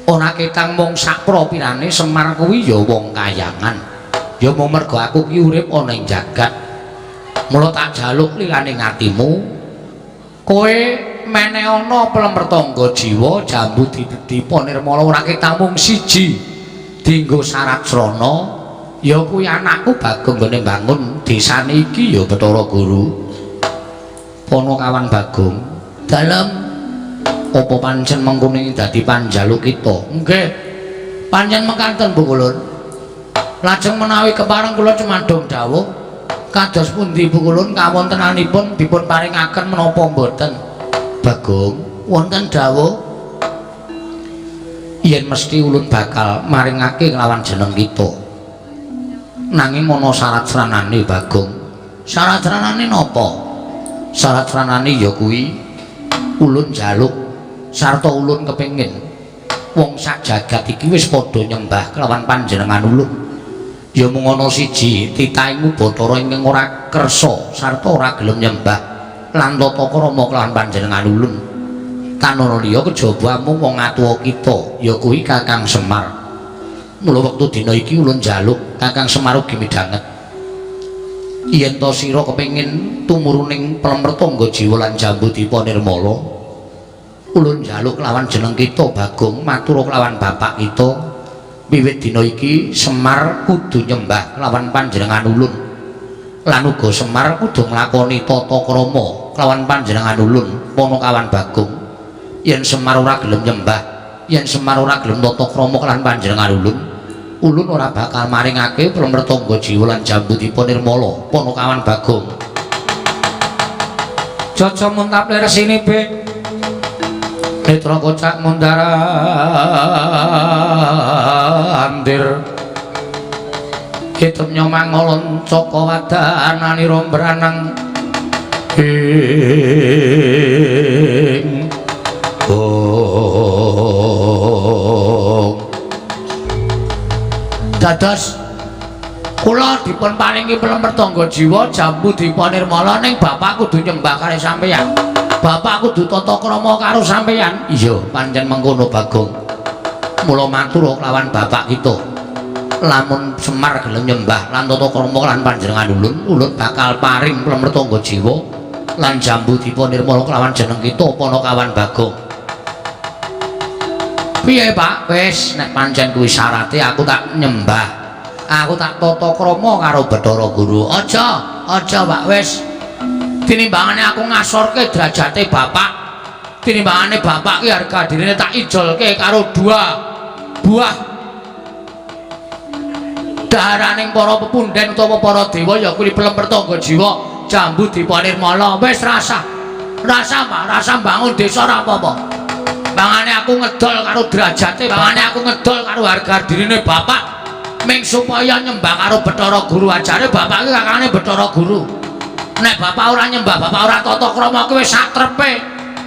Ora ketang mung sakpropirane Semar kuwi ya wong kayangan. Ya mung mergo aku ki urip ana ing jagat. Mula tak jaluk lilane atimu. Kowe meneh ana Pelem Pertangga Jiwa Jambu Dipa Nirmala ora ketang mung siji. Dinggo syarat srana ya kuwi anakku Bagong nggone bangun desane iki ya Bathara Guru. Panakawan Bagong, dalem apa pancen mengkono dadi panjaluk kita? Nggih. Pancen mekaten Bu Kulun. Lajeng menawi kepareng kula cumadung dawuh kados pundi Bu Kulun kawontenanipun dipun paringaken menapa mboten? Bagong, wonten dawuh yen mesti ulun bakal maringake kelawan jeneng kita. Nanging ana syarat sranane Bagong. Syarat sranane napa? Syarat sranane ya kuwi ulun jaluk sarta ulun kepengin wong sak jagat iki wis padha nyembah kelawan panjenengan ulun. Ya mung ana siji titahing Bathara ingkang ora kersa sarta ora gelem nyembah lan tata krama kelawan panjenengan ulun. Tanara liya kejaba amung wong atuwa kita ya kuwi Kakang Semar. Mula wektu dina iki ulun njaluk Kakang Semar ugi midhanget yen to sira kepengin tumuruning Pelem Pertangga Jiwa lan Jambu Dipa Nirmala, ulun njaluk kelawan jeneng kita Bagong matur kelawan bapak kita wiwit dina iki Semar kudu nyembah kelawan panjenengan ulun lan uga Semar kudu nglakoni tata krama kelawan panjenengan ulun Panakawan Bagong. Yen Semar ora gelem nyembah, yen Semar ora gelem tata krama kelawan panjenengan ulun, ulun ora bakal maringake Pelem Pertangga Jiwa lan Jambu Dipa Nirmala Panakawan Bagong. Caca muntap leresine be netra kocak mundar andir. Hitumnya mangolon coko wadananira mbranang ing ong. Dados kula dipun paringi pelem tangga jiwa jambu dipa nirmala ning bapak kudu nyembah karo sampeyan. Bapak kudu tata krama karo sampeyan. Iya, pancen mengkono Bagong. Mula matur lawan bapak kita. Lamun Semar gelem nyembah lan tata krama lan panjenengan ulun, ulun bakal paring pelem tangga jiwa lan jambu dipa nirmala kelawan jeneng kita Panakawan Bagong. Piye Pak? Wis nek pancen kuwi syarate aku tak nyembah. Aku tak tata krama karo Bathara Guru. Aja, aja Pak, wis. Tinimbangane aku ngasorke derajate bapak. Tinimbangane bapak ki harga dirine tak ijolke karo dua buah daharaning para pepunden utawa para dewa ya kuwi pelem tangga jiwa jambu dipa nirmala. Wis rasah. Rasah Pak, rasah bangun desa ora apa-apa. Bangane aku ngedol karo derajate, bangane aku ngedol karo harga dirine bapak ming supaya nyembah karo Bathara Guru. Ajare bapak iki kakane Bathara Guru. Nek bapak ora nyembah, bapak ora tata krama kuwi wis sak trepe.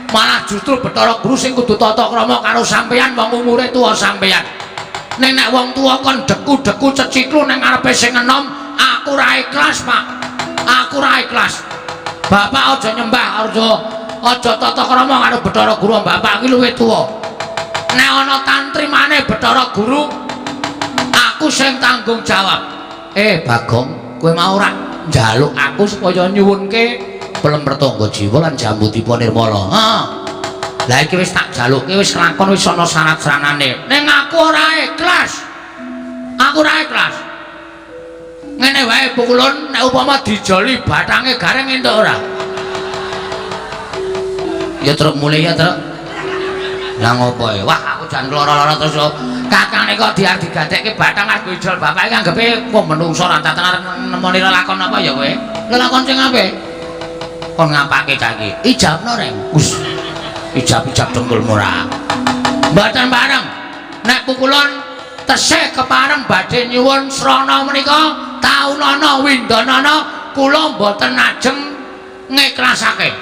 Malah justru Bathara Guru sing kudu tata krama karo sampeyan wong umure tuwa sampeyan. Ning nek wong tuwa kon deku-deku ceciklu ning ngarepe sing enom, aku ora ikhlas, Pak. Aku ora ikhlas. Bapak aja nyembah, aja tata krama karo Bathara Guru. Bapak iki luwih tuwa. Nek ana tantrimane Bathara Guru, aku sing tanggung jawab. Bagong, kowe mau ora njaluk aku supaya nyuwunke pelem tangga jiwa lan jambu dipa nirmala. Heeh. Lah iki wis tak jaluke, wis lakon, wis ana syarat-saranane. Ning aku ora ikhlas. Aku ora ikhlas. Ngene wae pukulun nek upama dijoli bathange gareng entuk ora? Ya truk mulih ya truk. Lah ngopo e? Wah aku jan lara-lara terus kok. Kakane kok diar digadekke bathang arep ijol bapak iki anggepe wong menungso ora tenan arep nemoni lelakon apa ya kowe? Lelakon sing apik. Kon ngapake cah iki? Ijabno reng. Us. Ijab-ijab dengkulmu ora. Mboten bareng. Nek pukulun tesih kepareng badhe nyuwun srana menika taunana windanana kula mboten ajeng ngiklasake.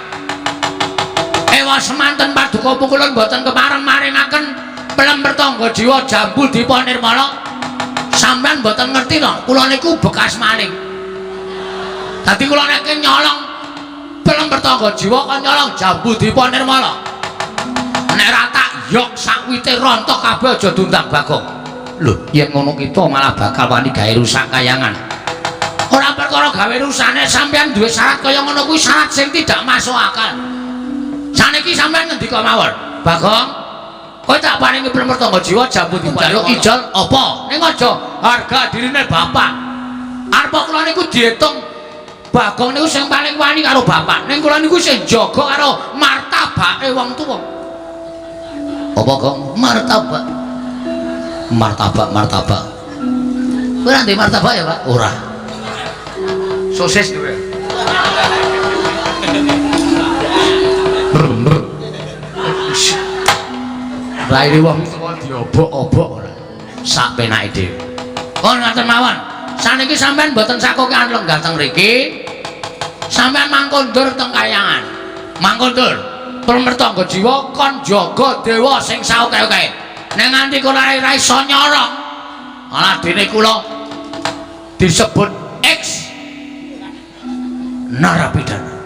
Ewa semanten paduka pukulun mboten kepareng maringaken pelem tangga jiwa jambu dipa nirmala. Sampeyan mboten ngerti to, kula niku bekas maling. Dadi kula nek nyolong pelem tangga jiwa kon nyolong jambu dipa nirmala. Nek ra tak yok sakwite rontok kabeh aja diundang Bagong. Lho, yen ngono kita malah bakal wani gawe rusak kayangan. Ora perkara gawe rusane, sampeyan duwe syarat kaya ngono kuwi syarat sing tidak masuk akal. Saniki sampeyan ngendika mawon, Bagong, kowe tak paringi pelem tangga jiwa jambu dijaluk ijol apa? Ning aja harga dirine bapak. Arep kula niku diitung Bagong niku sing paling wani karo bapak. Ning kula niku sing jaga karo martabake wong tuwa. Apa Gong? Martabak. Martabak, martabak. Kowe ora ndek martabak ya, Pak? Ora. Sosis duwe. Raine wong tuwa diobok-obok ora. Sak penake dhewe. Kon ngaten mawon. Saniki sampean mboten sakokean lenggah teng mriki. Sampean mangkondur teng kayangan. Mangkondur. Pelem tangga jiwa kon jaga dewa sing saoke-oke. Nek nganti kula ora iso nyorong, malah dene kula disebut X narapidana.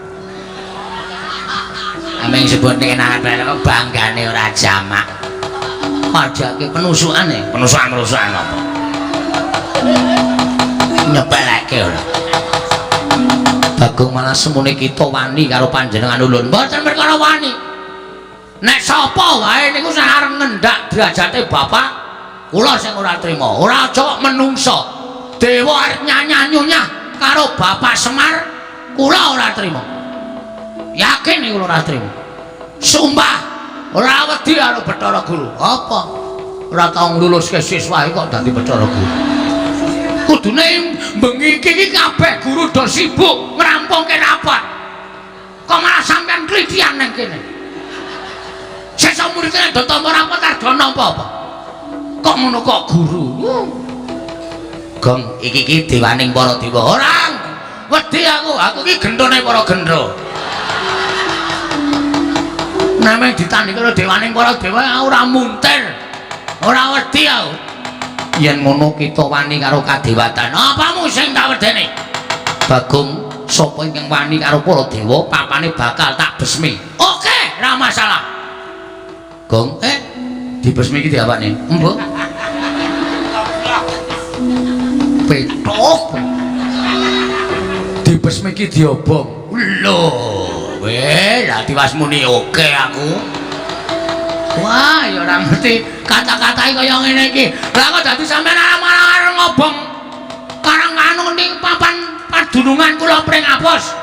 Ameng sebut nek narapidana kok banggane ora jamak. Pajake penusukane, penusukan-penusukan apa? Nyepeleke ora. Bagong malah semune kita wani karo panjenengan ulun. Mboten perkara wani. Nek sapa wae niku sing arep ngendak derajate bapak, kula sing ora trima. Ora aja kok menungso. Dewa arep nyanyah-nyunyah karo Bapak Semar, kula ora trima. Yakin niku kula ora trima. Sumpah ora wedi karo Bathara Guru. Apa? Ora tau ngluluske siswa kok dadi Bathara Guru. Kudune bengi iki kabeh guru do sibuk ngrampungke rapat. Kok malah sampean klithian nang kene. Sesuk muridne do tampa rapat arep do nampa apa? Kok ngono kok guru? Gong, iki iki dewaning para dewa. Ora wedi aku, aku iki gendhone para gendho. Namung ditandhi karo dewaning para dewa aku ora muntir. Ora wedi aku. Yen ngono kita wani karo kadewatan. Apamu sing tak wedeni? Bagong, sapa ingkang wani karo para dewa, papane bakal tak besmi. Oke, ora masalah. Gong, dibesmi iki diapakne? Mbok. Petok. Dibesmi iki diobong. Lho, weh, lah tiwas muni oke aku. Wah, ya ora ngerti kata-katae kaya ngene iki. Lah kok dadi sampean arep ngobong karang anu ning papan padunungan kula pring apus.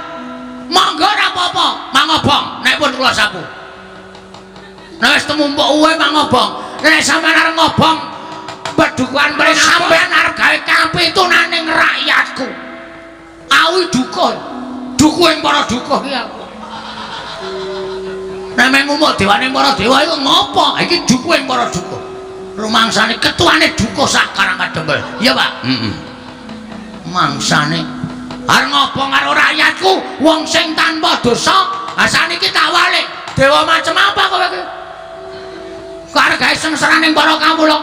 Monggo ora apa-apa, mangobong nek pun kula sapu. Nek wis temumpuk uwe mangobong. Nek sampean arep ngobong pedukuhan pring sampean arep gawe kapitunaning rakyatku. Awi dukun. Dukuh ing para dukuh iki aku. Nek meng ngumuk dewane para dewa iku ngopo? Iki dukuh ing para dukuh. Rumangsane ketuane dukuh sak Karang Kadempel. Iya, Pak? Heeh. Mangsane arep ngobong karo rakyatku, wong sing tanpa dosa, ha saniki tak walik. Dewa macem apa kowe iki? Kok arep gawe sengsaraning para kawula?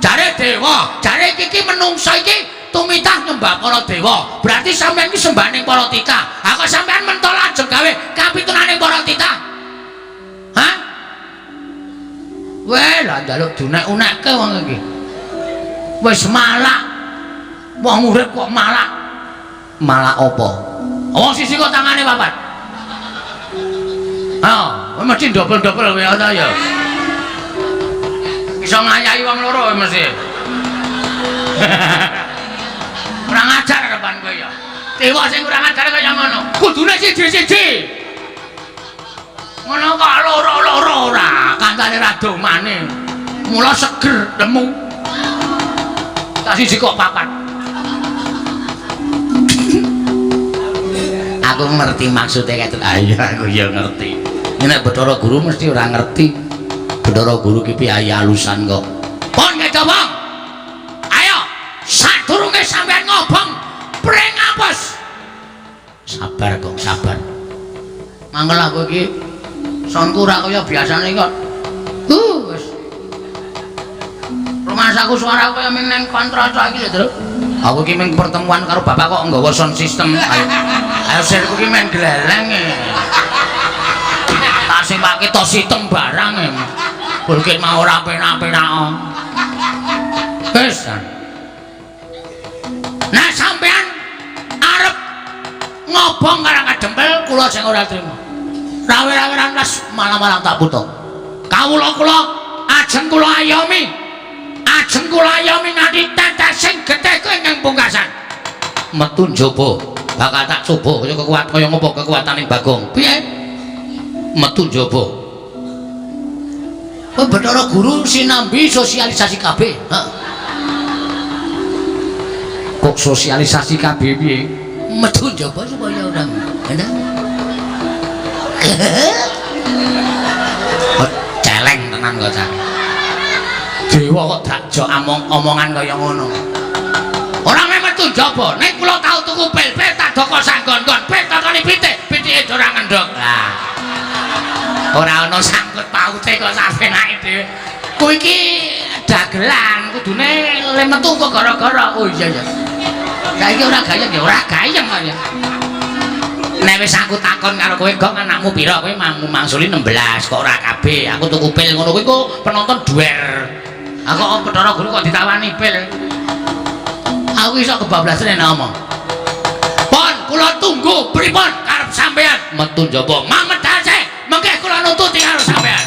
Jare dewa, jare iki menungsa iki tumitah nyembah para dewa. Berarti sampeyan iki sembahaning para titah. Ha kok sampeyan mentol ajeng gawe kapitunaning para titah? Hah? Weh, lah njaluk dunek-unekke wong iki. Wis malak. Wong urip kok malak. Malak apa? Wong sisi kok tangane papat. Ha, mesti dobel-dobel kowe ana ya. Iso ngayahi wong loro kowe mesti. Kurang ajar karepan kowe ya. Dewa sing kurang ajar kaya ngono. Kudune siji-siji. Ngono kok loro-loro ora, kancane ra domane. Mula seger lemu. Tak siji kok papat. Aku ngerti maksudnya kayak itu. Ayo aku ya ngerti. Nek Bathara Guru mesti ora ngerti. Bathara Guru ki piye alusan kok. Pon kecobong. Ayo, sadurunge sampean ngobong pring apes. Sabar kok, sabar. Mangkel aku iki sonku ora kaya biasane kok. Wis. Rumasaku suara kaya ming nang kontraca iki lho, Tru. Aku iki ming pertemuan karo bapak kok nggawa sound system. Ayo. Ayo sirku iki main gleleng e. Tak sewake tos sitem barang e. Bulkit mau ora penak-penak. Wis. Nah sampean arep ngobong Karang Kadempel kula sing ora trima. Rawe-raweran las malam-malam tak putung. Kawula kula ajeng kula ayomi. Ajeng kula ayomi nganti tetesing getih ingkang pungkasan. Metu njaba bakal tak coba kaya kekuat kaya ngopo kekuatane Bagong. Piye? Metu njaba. Kowe Bathara Guru sinambi sosialisasi KB. Heeh. Kok sosialisasi KB piye? Metu njaba supaya ora. Enak. Celeng tenan kok cah. Dewa kok dakjok omongan kaya ngono. Ora metu njaba, nek kula tau tuku pil-pil tak doko sanggon-gon, pil tokone pitik, pitike ora ngendhog. Lah. Ora ana sangkut paute kok sapenake dhewe. Kuwi iki dagelan, kudune le metu kok gara-gara. Oh iya ya. Saiki ora gayeng ya, ora gayeng kok ya. Nek wis aku takon karo kowe, "Gong anakmu pira?" Kowe mangsuli 16 kok ora kabeh. Aku tuku pil ngono kuwi kok penonton duwer. Aku kok Bathara Guru kok ditawani pil. Aku iso kebablasan nek ngomong. Pon, kula tunggu pripun karep sampean metu njaba. Mamedhal sik, mengke kula nututi karo sampean.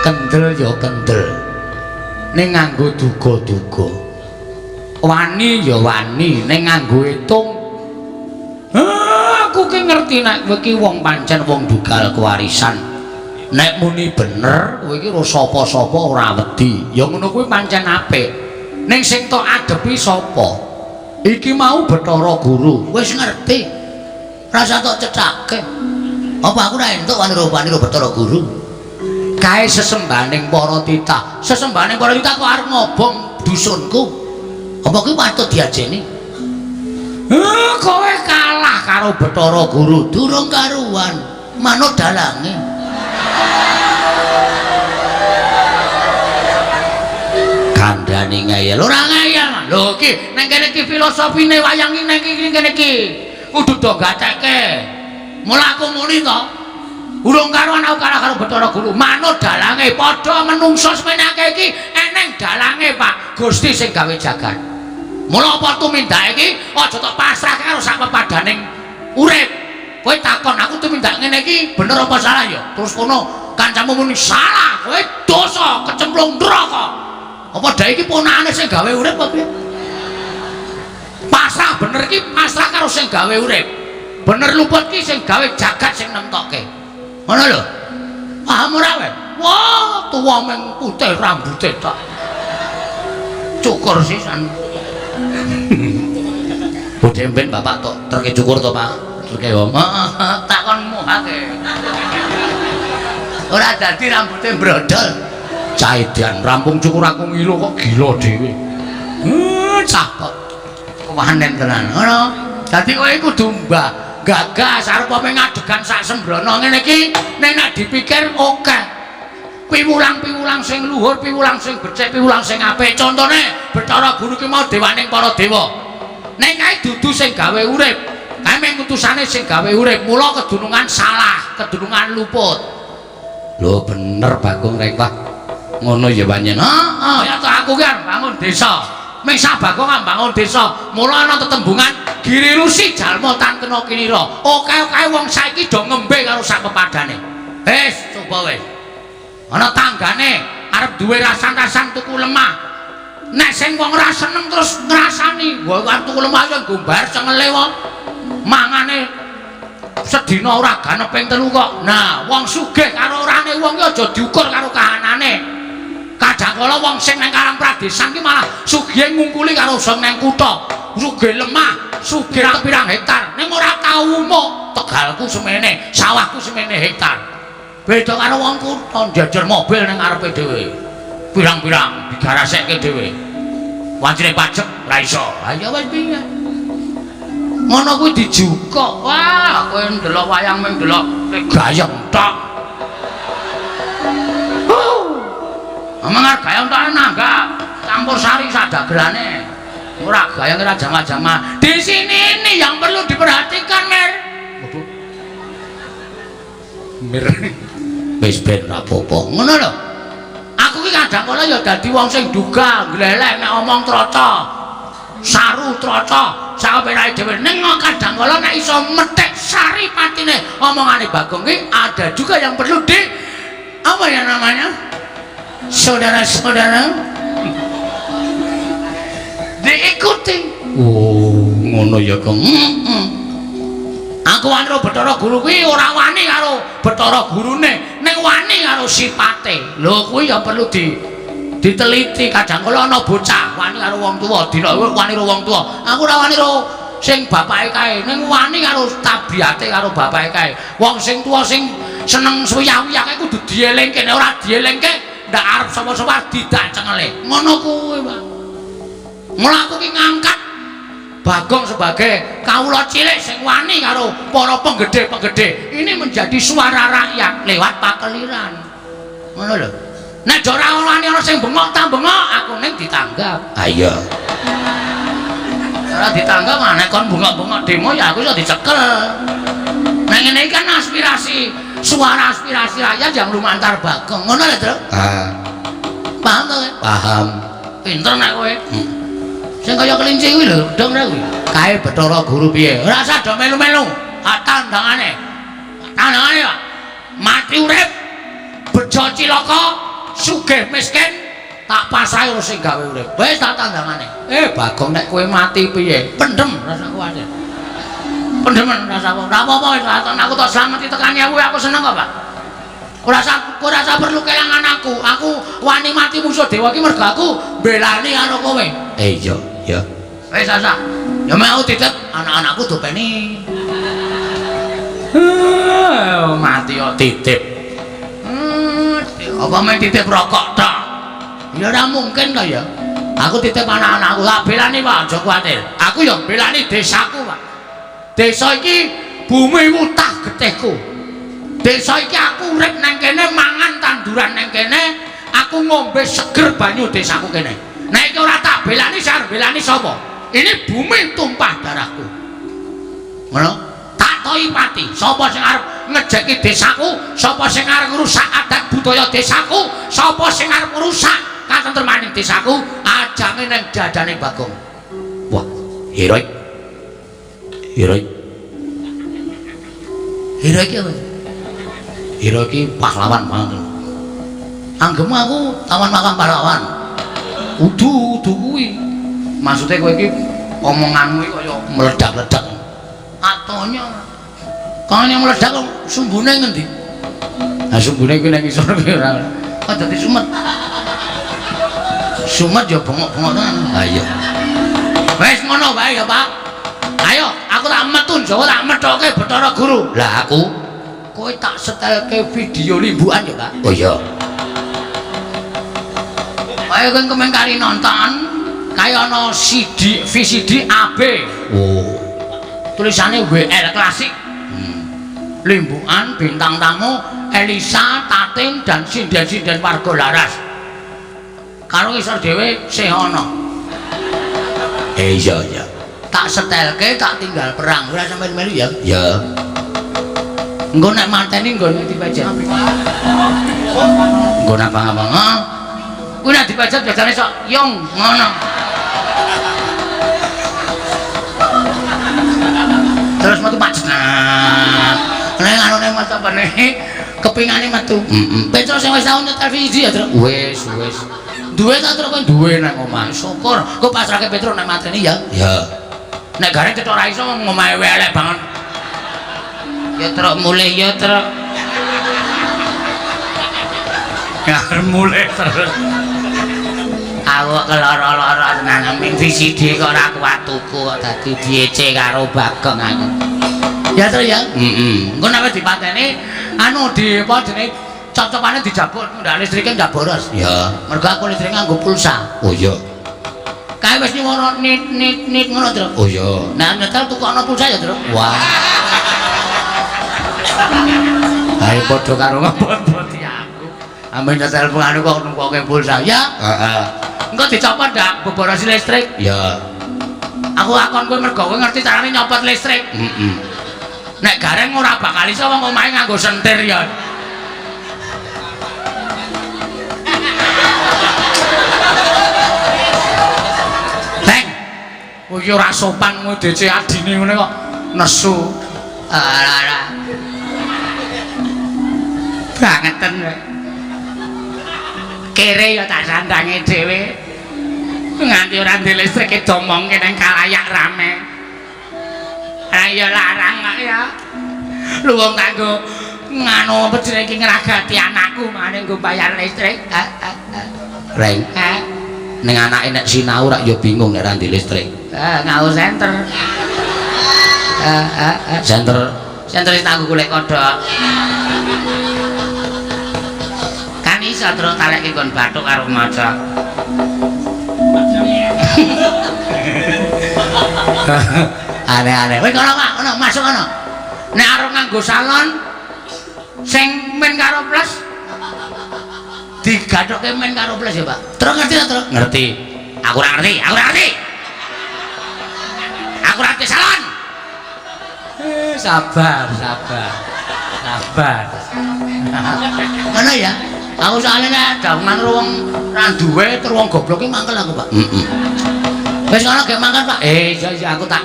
Kendel ya kendel. Ning nganggo duga-duga. Wani ya wani ning nganggo etung. Aku ki ngerti nek kowe ki wong pancen wong dugal kewarisan. Nek muni bener kowe iki ora sapa-sapa ora wedi. Ya ngono kuwi pancen apik. Ning sing tok adepi sapa? Iki mau Bathara Guru. Wis ngerti. Rasa tok cethake. Apa aku ora entuk wani-wani Bathara Guru? Kae sesembahaning para titah. Sesembahaning para titah kok arep ngobong dusunku. Apa kuwi patut diajeni? Kowe kalah karo Bathara Guru. Durung karuan, manut dalange. Kandhane ngeyel. Ora ngeyel. Lho iki ning kene iki filosofine wayang iki ning iki kene iki. Kudu do gatekke. Mula aku muni to. Urung karuan aku kalah karo Bathara Guru. Manut dalange padha menungso semenake iki eneng dalange Pak. Gusti sing gawe jagat. Mula apa tumindake iki aja tok pasrahke karo sak pepadaning urip. Kowe takon aku tumindak ngene iki bener apa salah ya? Terus kono kancamu muni salah, kowe dosa kecemplung neraka. Apa dae iki ponakane sing gawe urip apa piye? Pasrah bener iki pasrah karo sing gawe urip. Bener luput ki sing gawe jagat sing nemtokke. Ngono lho. Paham ora kowe? Wah, tuwa meng putih rambute tok. Cukur sisan. Bodhe mben bapak tok terke cukur to, Pak. Terke wong. Heeh, takon muhake. Ora dadi rambute brodol. Caidan rampung cukur aku ngilu kok gila dhewe. Cah kok wanen tenan. Ngono. Dadi kowe kudu mbah gagas arep ngadegan sak sembrono ngene iki nek nek dipikir akeh. Piwulang-piwulang sing luhur, piwulang sing becik, piwulang sing apik. Contone Bathara Guru ki mau dewaning para dewa. Nek kae dudu sing gawe urip, kae mung utusane sing gawe urip. Mula kedunungan salah, kedunungan luput. Lho bener Bagong Rengkah. Ngono ya panjenengan. Heeh, ya toh aku ki arep bangun desa. Ming sak Bagong arep bangun desa. Mula ana tetembungan Giri Rusi jalma tan kena kinira. Oke-oke wong saiki do ngembe karo sak pepadane. Wis, coba wis. Ana tanggane arep duwe rasan-rasan tuku lemah. Nek sing wong ora seneng terus ngrasani, wah arep tuku lemah ya nggo bayar cengele wong. Mangane sedina ora ganep ping 3 kok. Nah, wong sugih karo orane wong ki aja diukur karo kahanane. Kadang kala wong sing nang Karang Pradesan ki malah sugihe ngungkuli karo sing nang kutha. Sugih lemah, sugih pirang hektar. Ning ora tau umuk, tegalku semene, sawahku semene hektar. Beda karo wong kutha njejer mobil nang ngarepe dhewe. Pirang-pirang digarasekke dhewe. Wancine pajek ora iso. Ha ya wis piye? Ngono kuwi dijukuk. Wah, kowe ndelok wayang mung ndelok gayeng tok. Omong gayeng tok nanggap campur sari sak dagelane. Ora gayeng ora jama-jama. Di sini ini yang perlu diperhatikan, Mir. Waduh. Mir. Wis ben ra apa-apa. Ngono lho. Aku ki kadang kala ya dadi wong sing duga, glelek nek omong troco. Saru troco, sapenake dhewe. Ning kadang kala nek iso methik sari patine omongane Bagong ki ada juga yang perlu di apa ya namanya? Saudara-saudara diikuti. Oh, ngono ya, Kang. Aku wani karo Bathara Guru kuwi ora wani karo Bathara Gurune, ning wani karo sipate. Lho kuwi ya perlu diteliti. Kadang kala ana bocah wani karo wong tuwa, dina wani karo wong tuwa. Aku ora wani karo sing bapake kae, ning wani karo tabiate karo bapake kae. Wong sing tuwa sing seneng suyah-uyah kae kudu dielingke, nek ora dielingke ndak arep sapa-sapa didak cengele. Ngono kuwi, Pak. Mula aku ki ngangkat Bagong sebagai kawula cilik sing wani karo para penggede-penggede. Ini menjadi suara rakyat lewat pakeliran. Ngono lho. Nek ora wani ana sing bengok ta bengok, aku ning ditanggap. Ha iya. Ora ditanggap nek kon bengok-bengok demo ya aku iso dicekel. Nek ngene iki kan aspirasi, suara aspirasi rakyat yang lumantar Bagong. Ngono lho, Tru. Ah. Paham to kowe? Paham. Pinter nek kowe. Sing kaya kelinci kuwi lho, dong ra kuwi. Kae Bathara Guru piye? Ora usah do melu-melu. Tak tandangane. Tandangane, Pak. Mati urip, bejo cilaka, sugih miskin, tak pasrahi karo sing gawe urip. Wis tak tandangane. Bagong nek kowe mati piye? Pendem rasa kuwatir. Pendemen rasa. Ora apa-apa wis aku tak slameti tekan nyewu aku seneng kok, Pak. Ora usah perlu kelangan aku. Aku wani mati musuh dewa iki mergo aku mbelani karo kowe. Iya, ya. Wis asa. Ya mek aku titip anak-anakku dopeni. Mati kok titip. Apa mek titip rokok tok? Ya ora mungkin to ya. Aku titip anak-anakku tak belani Pak, aja kuwatir. Aku ya belani desaku, Pak. Desa iki bumi wutah getihku. Desa iki aku urip nang kene, mangan tanduran nang kene, aku ngombe seger banyu desaku kene. Nek iki ora tak belani, sing arep belani sapa? Ini bumi tumpah darahku. Ngono? Tak toi pati. Sapa sing arep ngejeki desaku, sapa sing arep ngrusak adat budaya desaku, sapa sing arep ngrusak katentremaning desaku, ajange nang dadane Bagong. Wah, heroik. Heroik. Heroik iki apa? Hero iki pahlawan banget. Anggemu aku tawan makam pahlawan. Udu, udu kuwi. Maksude kowe iki omonganmu iki kaya meledak-ledak. Atonya. Kaya meledak kok sumbune ngendi? Lah sumbune kuwi nang isor kuwi ora. Kok dadi sumet. Sumet ya bengok-bengok tenan. Ha iya. Wis ngono wae ya, Pak. Ayo, aku tak metu Jawa tak methoke Bathara Guru. Lah aku kowe tak setelke video limbukan ya, Pak. Oh iya. Ayo kowe kemeng kari nonton kaya ana CD VCD AB. Oh. Tulisane WL Klasik. Limbukan bintang tamu Elisa, Tatin dan sinden-sinden warga Laras. Karo isor dhewe sih ana. Iya iya. Tak setelke tak tinggal perang. Ora sampe melu ya. Ya. Engko nek mateni nggone dipejet. Engko nek abang-abang. Heeh. Kuwi nek dipejet biasane sok yong ngono. Terus metu Pak Jenat. Nek anune metu apane? Kepingane metu. Heeh. Petro sing wis tau nyetel VCD ya, Truk? Wis, wis. Duwe ta Truk kowe? Duwe nang omah. Syukur. Kok pasrahke Petro nek mateni ya. Ya. Nek gareng cetok ra iso ngomahe elek banget. Ya Truk mulih ya Truk. Arep mulih terus. Aku keloro-loro tenan ning VCD kok ora kuat tuku kok dadi diece karo Bagong aku. Ya Truk ya. Heeh. Engko nek dipateni anu di apa jenenge cocokane dijabut ndak listrike ndak boros. Ya. Mergo aku listrike nganggo pulsa. Oh iya. Kae wis nyuwara nit nit nit ngono Truk. Oh iya. Nah nyetel tukokno pulsa ya Truk. Wah. Ayo padha karo ngebot-boti aku. Amben nyetel anu kok numpoke pulsa ya. Heeh. Engko dicopot ndak boborosi listrik. Ya. Aku akon kowe mergo kowe ngerti carane nyopot listrik. Heeh. Nek gareng ora bakal iso wong omahe nganggo sentir ya. Leng. Kowe iki ora sopan kowe DC adine ngene kok nesu. Ora ora. Bangeten kowe. Kere ya tak sandange dhewe. Nganti ora ndek listrik domongke nang kalayak rame. Lah ya larang kok ya. Lu wong kanggo nganu apa jenenge iki ngragati anakku mane nggo bayar listrik. Reng. Ning anake nek sinau rak ya bingung nek ra ndek listrik. Nganggo senter. Senter Senter wis tanggo golek kodhok. Kan iso terus talekke nggon bathuk karo maca. Aneh-aneh. Wis kono Pak, kono masuk kono. Nek arep nganggo salon sing min karo plus digathokke min karo plus ya, Pak. Terus ngerti ta, Truk? Ngerti. Aku ora ngerti, aku ora ngerti. Aku ora ngerti salon. Sabar, sabar. Sabar. Ngono ya. Aku soalnya nek daungan karo wong ra duwe terus wong goblok ki mangkel aku, Pak. Heeh. Wis ngono gek mangkel, Pak. Iya iya aku tak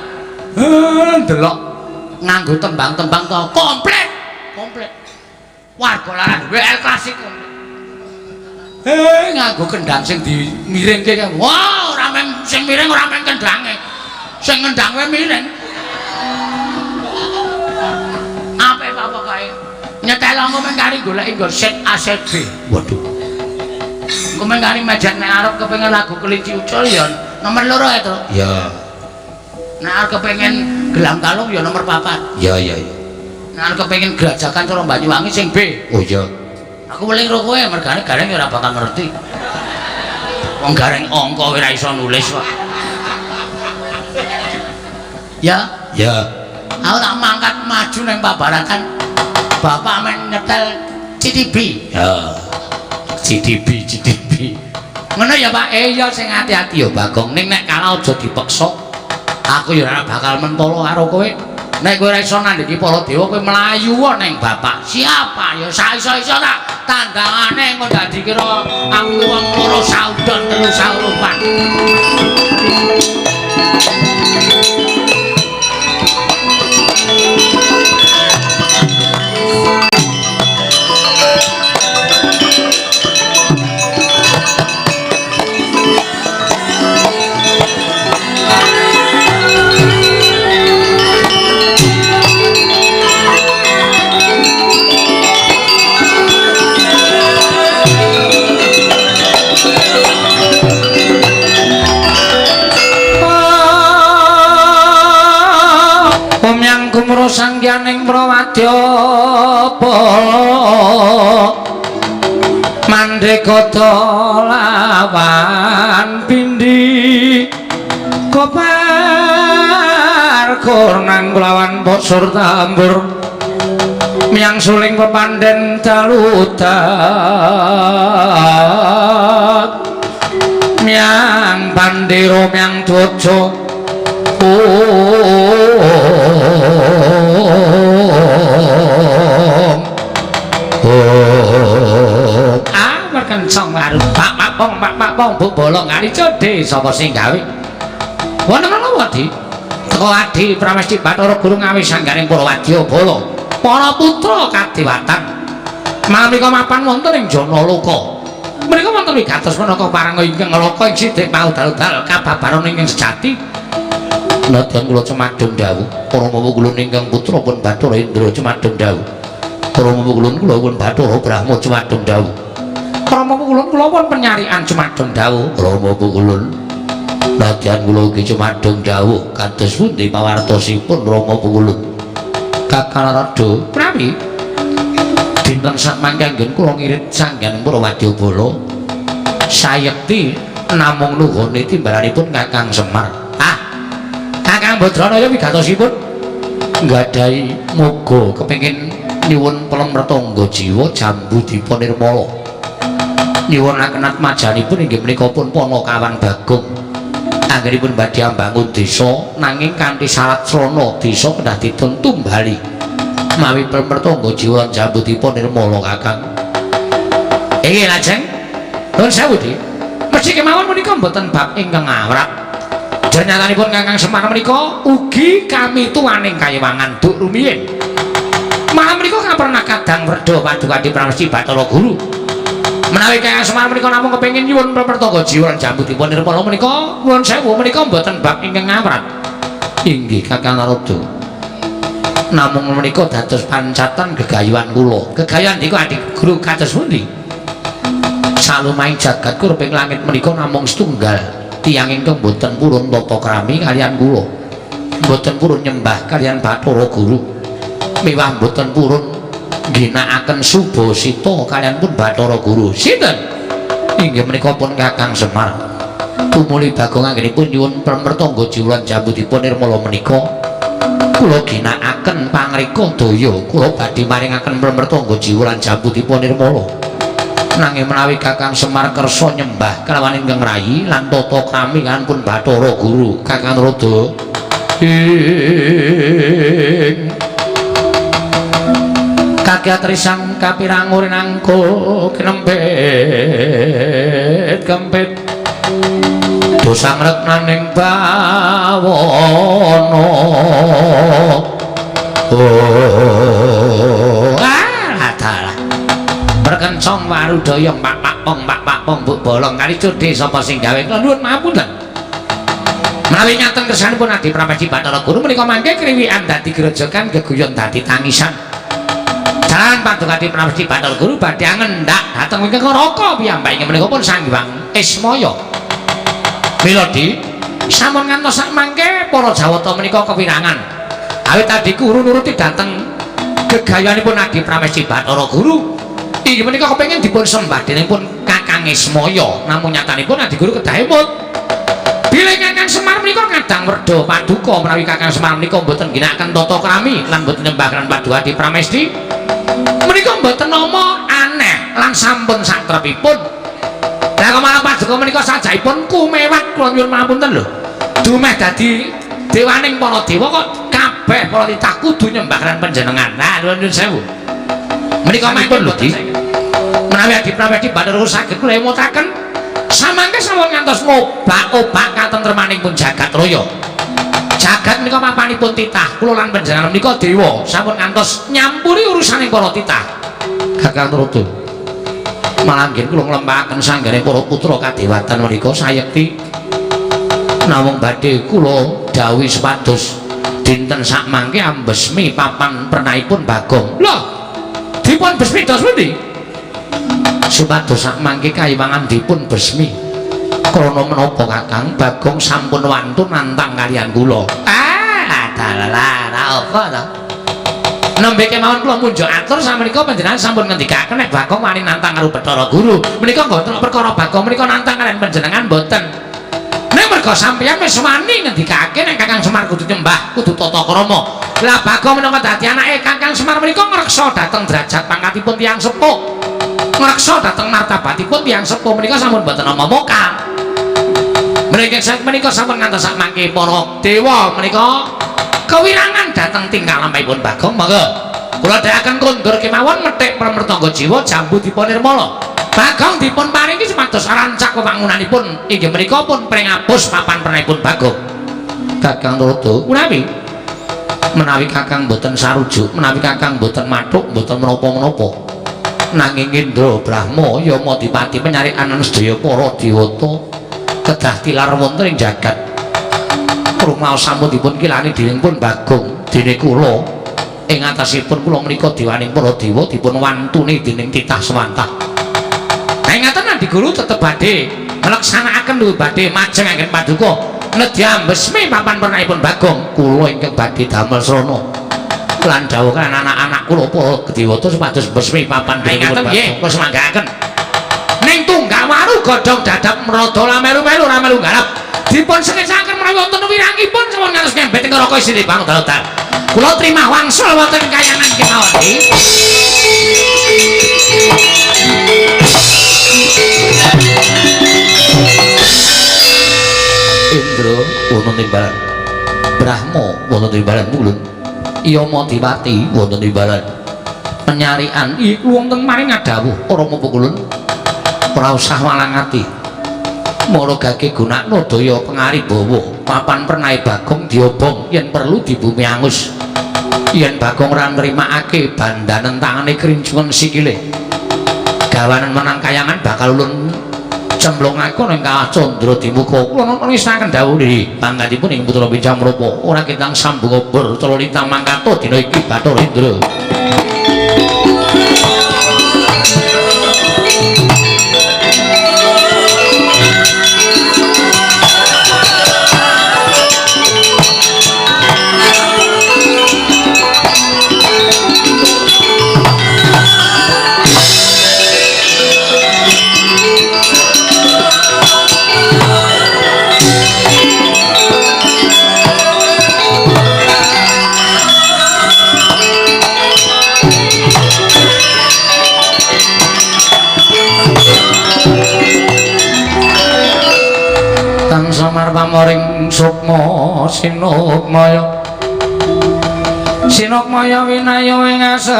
ndelok nganggo tembang-tembang to komplit. Komplit. Warga Laras WL Klasik komplit. Nganggo kendang sing dimiringke kae. Wah, ora men sing miring ora men kendange. Sing ngendang wae miring. Apik Pak pokoke. Nyetel engko meng kari goleki nggon set A set B. Waduh. Engko meng kari mejan nek arep kepengin lagu Kelinci Ucul ya nomor 2 ya, Tru. Ya. Nek arep kepengin Gelang Kalung ya nomor 4. Ya ya ya. Nek arep kepengin Grajagan cara Banyuwangi sing B. Oh iya. Aku weling ro kowe mergane Gareng ya ora bakal ngerti. Wong Gareng angka ora iso nulis kok. Ya. Ya. Aku tak mangkat maju nang Pabarakan. Bapak men nyetel CTB. Ya. CTB, CTB. Ngono ya, Pak. Iya sing ati-ati ya Bagong. Ning nek kalah aja dipeksa. Aku ya ora bakal mentolo karo kowe. Nek kowe ora iso nandhingi para dewa kowe mlayu neng bapak. Siapa ya saiso-iso tak tandangane engko dadi kira aku wong loro saudon telu saurupan. Sangyaning prawadya mandeka lawan pindhi kopar kornang kelawan posur tambur miyang suling pepandhen daludak miyang pandhera miyang dwaja. Ah, merkencong waru. Pak pak pong pak pak pong bu bolong kali codhe sapa sing gawe? Wonten menapa, Di? Teko Adi Pramesti Bathara Guru ngawi sanggaring para wadya bala. Para putra kadewatan. Maneka mapan wonten ing Janaloka. Menika wonten wigatos menaka paranga ingkang nglaka ing sidik maudal-udal kababaran ingkang sejati. Nadyan kula cemadung dawuh, para mama kula ingkang putra pun Bathara Indra cemadung dawuh. Para mama kula kula pun Bathara Brahma cemadung dawuh. Para mama kula kula pun penyarian cemadung dawuh. Para mama kula nadyan kula ugi cemadung dawuh kados pundi pawartosipun Rama kula. Kakang Narada, prawi dinten sakmangke anggen kula ngirit sangganing para wadyabala sayekti namung nuhune timbalanipun Kakang Semar. Ah, Kakang Badranaya wigatosipun nggadahi moga kepengin nyuwun pelem retangga jiwa jambu dipa nirmala. Nyuwunaken atmajanipun inggih menika pun Panakawan Bagong. Anggenipun badhe ambangun desa nanging kanthi syarat srana desa kedah dipun tumbali. Mawi pelem retangga jiwa jambu dipa nirmala Kakang. Inggih lajeng nuwun sewu Dik. Mesti kemawon menika mboten bab ingkang awrat. Jernyatanipun Kakang Semar menika ugi kami tuwaning kayiwangan duk rumiyin. Malah menika kaperna kadang werda paduka Adi Pramesti Bathara Guru. Menawi Kakang Semar menika namung kepengin nyuwun pertangga jiwa lan jambu dipun nirmala menika nuwun sewu menika mboten bab ingkang awrat. Inggih Kakang Narada. Namung menika dados pancatan gegayuhan kula. Gegayuhan niku Adi Guru kados pundi? Salumahing jagat kurping langit menika namung setunggal. Tiyang ingkang boten purun tata krami kaliyan kula, boten purun nyembah kaliyan Bathara Guru, miwah boten purun ngginakaken subasita kaliyan pun Bathara Guru. Sinten? Inggih menika pun Kakang Semar. Tumuli Bagong anggenipun nyuwun pertangga jiwa lan jambu dipun nirmala menika kula ginakaken pangrika daya kula badhe maringaken pertangga jiwa lan jambu dipun nirmala. Nanging menawi Kakang Semar kersa nyembah kelawan ingkang rayi lan tata krami kan pun Bathara Guru Kakang Narada ing kagiatrisang kapirangur nangko kinempit kempit dosang reknaning bawana. Oh ah dalah berkencong warudaya pak pak pong pak pak pong buk bolong kali codhe sapa sing gawe. Kula nuwun mapunten menawi nyaten kersanipun Adi Pramesti Bathara Guru menika mangke kriwikan dadi grojogan geguyon dadi tangisan. Jalan Paduka Adi Pramesti Bathara Guru badhe ngendak dhateng wingking Raka piyambak inggih menika pun Sang Hyang Ismaya. Melodi sampun ngantos sak mangke para Jawata menika kewirangan. Awit Adi Guru nuruti dhateng gegayanipun Adi Pramesti Bathara Guru. Inggih menika kepengin dipun sembah dening pun Kakang Ismaya. Namung nyatanipun Adi Guru kedah emut. Bilih Kakang Semar menika kadang werda paduka menawi Kakang Semar menika mboten ginakaken tata krami lan mboten nyembah lan Paduka Adi Pramesti. Menika mboten nama aneh lan sampun satrepipun. Lah kok malah paduka menika sajaipun kumewat kula nyuwun pangapunten lho. Dumeh dadi dewaning para dewa kok kabeh para titah kudu nyembah lan panjenengan. Nah, nyuwun sewu. Menika mangkun lho, Di. Menawi Adi Pramesti Bathara saged kula emutaken samangke sampun ngantos ngobak-obak katentremaning pun jagat raya. Jagat menika papanipun titah kula lan panjenengan menika dewa sampun ngantos nyampuri urusaning para titah. Kakang Narada, malah nggih kula nglembakaken sanggane para putra kadewatan menika sayekti namung badhe kula dawuhi supados dinten sakmangke ambesmi papan pernahipun Bagong. Lho, dipun besmi dos pundi? Supados sakmangke kayiwangan dipun besmi. Krana menapa Kakang Bagong sampun wantun nantang kaliyan kula. Ah, dalah ra apa ta? Nembe kemawon kula munjuk atur samenika panjenengan sampun ngendikaken nek Bagong wani nantang karo Bathara Guru. Menika mboten perkara Bagong menika nantang kaliyan panjenengan mboten. Nek merga sampeyan wis wani ngendikake nek Kakang Semar kudu nyembah, kudu tata krama. Lah Bagong menika dadi anake Kakang Semar menika ngreksa dhateng derajat pangkatipun tiyang sepuh. Ngreksa dhateng martabatipun tiyang sepuh menika sampun mboten nama mokal. Menika menika sampun ngantos sak mangke para dewa menika kewirangan dhateng tingkah lampahipun Bagong. Monggo kula dherekaken kondur kemawon methik pramertangga jiwa jambu dipun nirmala. Bagong dipun paringi supados rancak wewangunanipun inggih menika pun pringapus papan pernahipun Bagong. Kakang Narada, menawi menawi Kakang mboten sarujuk, menawi Kakang mboten mathuk, mboten menapa-menapa. Nanging Indra Brahma Yama Dipati penyarikan sedaya para dewata kedah tilar wonten ing jagat. Rumaos sampun dipun kilani dening pun Bagong dene kula ing atasipun kula menika dewaning para dewa dipun wantuni dening titah sewantah. Nah ngaten Adi Guru tetep badhe nglaksanakaken lho badhe majeng anggen paduka nedya besmi papan pernahipun Bagong. Kula ingkang badhe damel srana lan dawuh kan anak-anak kula para dewata supados besmi papan pernahipun Bagong. Kula semanggaaken ning tunggak waru godhong dadap mrada lamelu-melu ramelu garap dipun sekecaken menawi wonten wirangipun sampun ngantos ngembet ing neraka isine bang dal-dal. Kula trimah wangsul wonten kayangan kemawon iki. Indra wonten timbalan, Brahma wonten timbalan mulun, Yama Dipati wonten timbalan penyarian iku wonten maring ngadhawuh ora mung kulun ora usah walang ati. Maragake gunakno daya pengaribawa papan pernahe Bagong diobong yen perlu dibumi angus. Yen Bagong ora nrimakake bandanen tangane krincungan sikile gawanen menang kayangan bakal ulun cemplungake ning kawah candra dimuka. Kula ngisaken dawuh nggih pangantipun ing putra bincang menapa ora ketang sambung obor cala lintang mangkato dina iki Bathara Indra. Samar pamoring sukma sinukmaya sinukmaya winaya ing asepi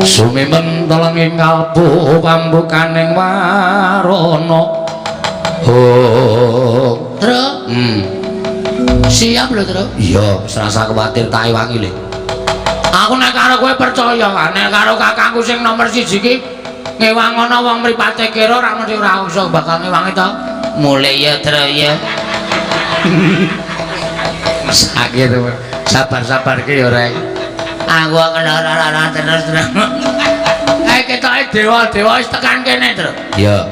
sumimenteleng ing kalbu pambukaning warana. Oh, Tru. Siap lho, Tru. Iya, wis rasa kuwatir tak ewangi le. Aku nek karo kowe percaya, nek karo kakangku sing nomor 1 iki ngewang ana wong mripate kira ora mesti ora usah bakal ngewangi to. Mulih ya, Tru ya. Sakit to. Sabar-sabar ki ya, Rek. Aku lara-lara terus terus. Ketoke dewa-dewa wis tekan kene, Tru. Iya.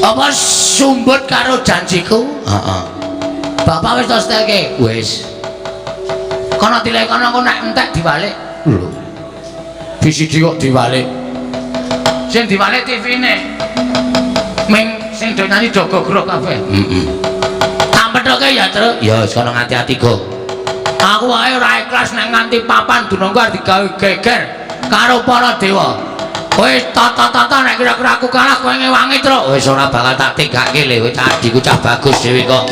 Apa sumbut karo janjiku? Heeh. Bapak wis tos telke? Wis. Kono tilek kono engko nek entek diwalik. Lho. VCD kok diwalik. Sing diwalik TV-ne. Ming sing do nyanyi do gogrok kabeh. Heeh. Tak pethoke ya, Tru. Ya wis kono ngati-ati, Go. Aku wae ora ikhlas nek nganti papan dunungku arep digawe geger karo para dewa. Wis tata-tata nek kira-kira aku kalah kowe ngewangi, Tru. Wis ora bakal tak tegake le, kowe adikku cah bagus dhewe kok.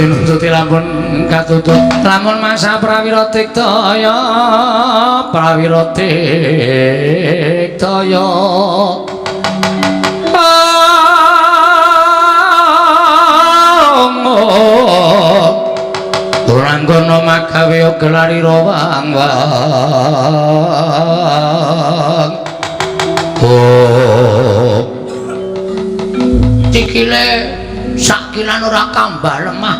Tinututi lamun katutut lamun masa prawira diktaya prawira diktaya Ranggana magawe gelarira wang wang. Oh. Cikile sakilan ora kambah lemah.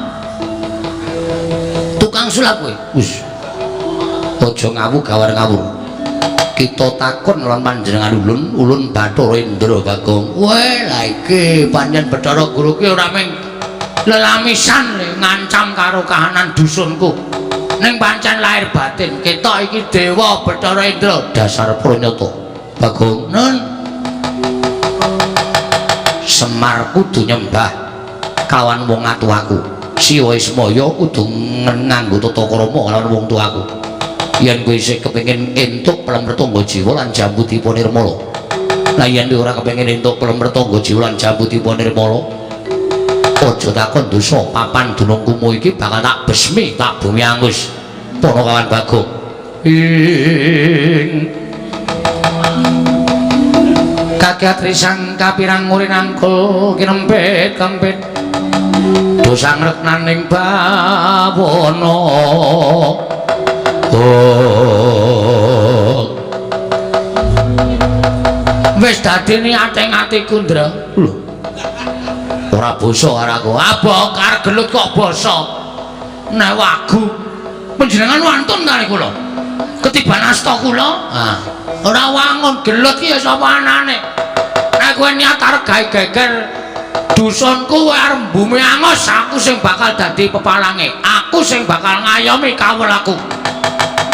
Tukang sulap kowe. Wis. Aja ngawu gawar ngawur. Kita takon lan panjenengan ulun, ulun Bathara Indra Bagong. Weh, lha iki pancen Bathara Guru ki ora mung lelamisan le ngancam karo kahanan dusunku. Ning pancen lahir batin ketok iki dewa Bathara Indra dasar pranyata. Bagong, nun. Semar kudu nyembah kawan wong atuwaku. Siwa Ismaya kudu nganggo tata krama kalawan wong tuaku. Yen kowe isih kepengin entuk pelem retangga jiwa lan jambu dipa nirmala. Lah yen kowe ora kepengin entuk pelem retangga jiwa lan jambu dipa nirmala, aja takon dosa papan dunungkumu iki bakal tak besmi, tak bumi angus. Para kawan Bagong. Ing kakiat risang kapirang murin angkul kinempit kempit dosa ngreknaning bawana. Oh. Wis dadi niate atiku, Ndra. Lho. Ora basa karo aku. Ah, bokar gelut kok basa. Nek wagu panjenengan wantun kali kula. Ketiban asta kula. Ah. Ora wangun gelut ki ya sapa anane. Nek kowe niat arep gawe geger dusunku kowe arep bumi angus, aku sing bakal dadi pepalange. Aku sing bakal ngayomi kawulaku.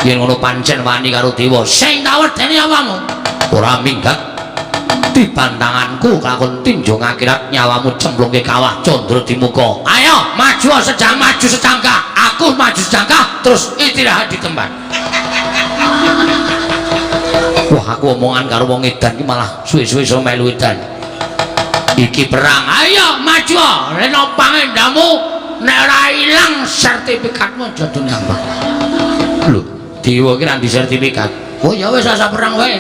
Yen ngono pancen wani karo dewa. Sing tak wedeni apamu? Ora minggat dibantanganku kakon tinjung akhirat nyawamu cemplungke kawah candra dimuka. Ayo maju sejang maju sejangkah. Aku maju sejangkah terus istirahat di tempat. Wah, aku omongan karo wong edan iki malah suwe-suwe iso melu edan. Iki perang. Ayo maju. Reno pangendamu nek ora ilang sertifikatmu aja nambah. Lho, dewa iki ra ndi sertifikat. Oh ya wis asa perang wae.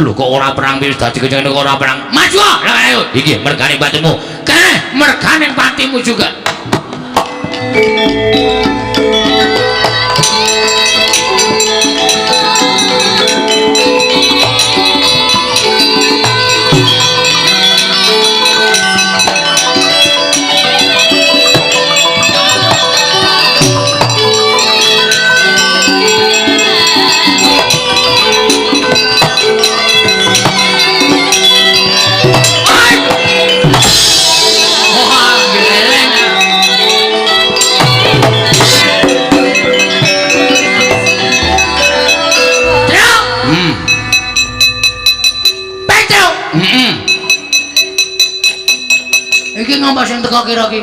Lho kok ora perang wis dadi kene kok ora perang. Maju. Lah ayo iki mergane patimu. Kene mergane patimu juga. Iki ngapa sing teko kira iki?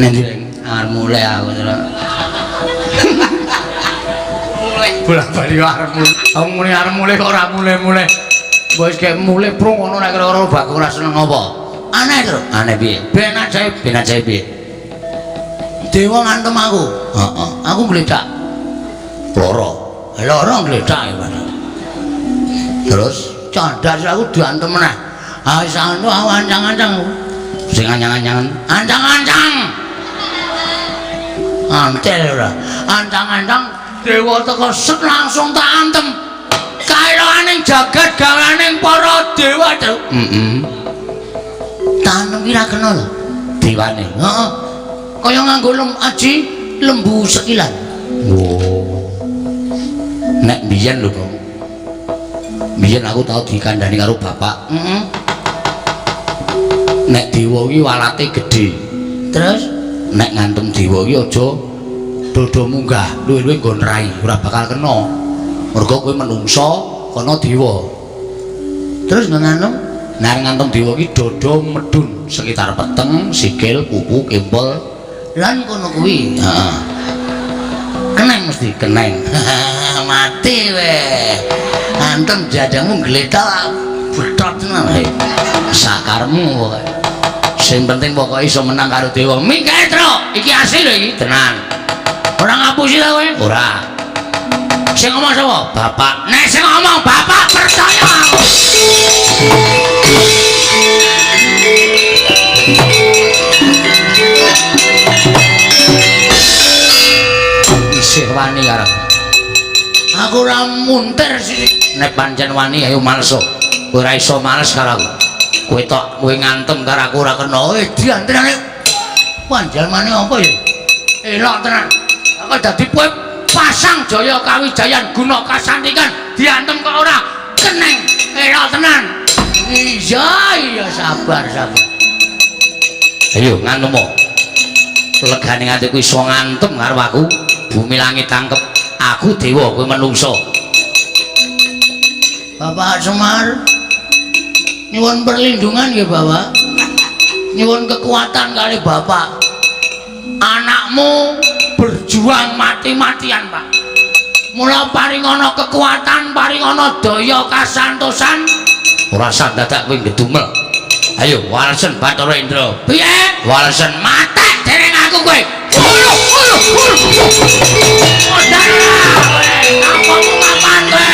Nek arep mulai aku terus. Mulai. Bola-bali arep mulih. Aku muni arep mulih kok ora mulih-mulih. Mbok wis kek mulih prung ngono nek kira-kira Bagong ora seneng apa. Aneh, Tru. Aneh piye? Ben ajaib, ben ajaib piye? Dewa ngantem aku. Heeh. Aku gledak. Loro. Loro gledak ya, Mas. Terus candas aku diantem meneh. Ah wis anu aku ancang-ancang. Sing ancang-ancangan. Ancang-ancang. Antel ora. Ancang-ancang dewa teko set langsung tak antem. Kaeloaning jagat gawaning para dewa, Tru. Heeh. Tanem ki ra kena lho dewane. Heeh. Kaya nganggo aji lembu sekilan. Oh. Nek biyen lho, Bang. Biyen aku tau dikandhani karo bapak. Heeh. Nek dewa iki walate gedhe. Terus nek ngantem dewa iki aja dodo munggah, luwih-luwih nggon rai, ora bakal kena. Mergo kowe menungsa kono dewa. Terus ngantem, nek ngantem dewa iki dodo medhun sekitar peteng, sikil, kuku, kempol lan kono kuwi. Heeh. Keneng mesti keneng. Mati we. Antem jadamu gletak betot tenan. Sakarmu pokoke. Sing penting pokoke iso menang karo dewa. Minggat, Tru. Iki asli lho iki, tenan. Ora ngapusi ta kowe? Ora. Sing ngomong sapa? Bapak. Nek sing ngomong bapak percaya aku. Isih wani karo aku ora muntir sih. Nek pancen wani ayo males. Kowe ora iso males karo aku. Kowe tok kowe ngantem karo aku ora kena. Diantrane panjalmane apa ya? Elok tenan. Aku dadi kowe pasang Jaya Kawijayan guna kasantikan diantem kok ora keneng. Elok tenan. Iya iya sabar sabar. Ayo ngantem. Legane nganti kowe iso ngantem karo aku. Bumi langit tangkep. Aku dewa kowe menungso. Bapak Semar nyuwun perlindungan nggih Bapak. Nyuwun kekuatan kali Bapak. Anakmu berjuang mati-matian, Pak. Mula paringana kekuatan, paringana daya kasantosan. Ora usah dadak kowe ngedumel. Ayo walesen Bathara Indra. Piye? Walesen matek dereng aku kowe. Modar kowe. Kampungmu kapan kowe?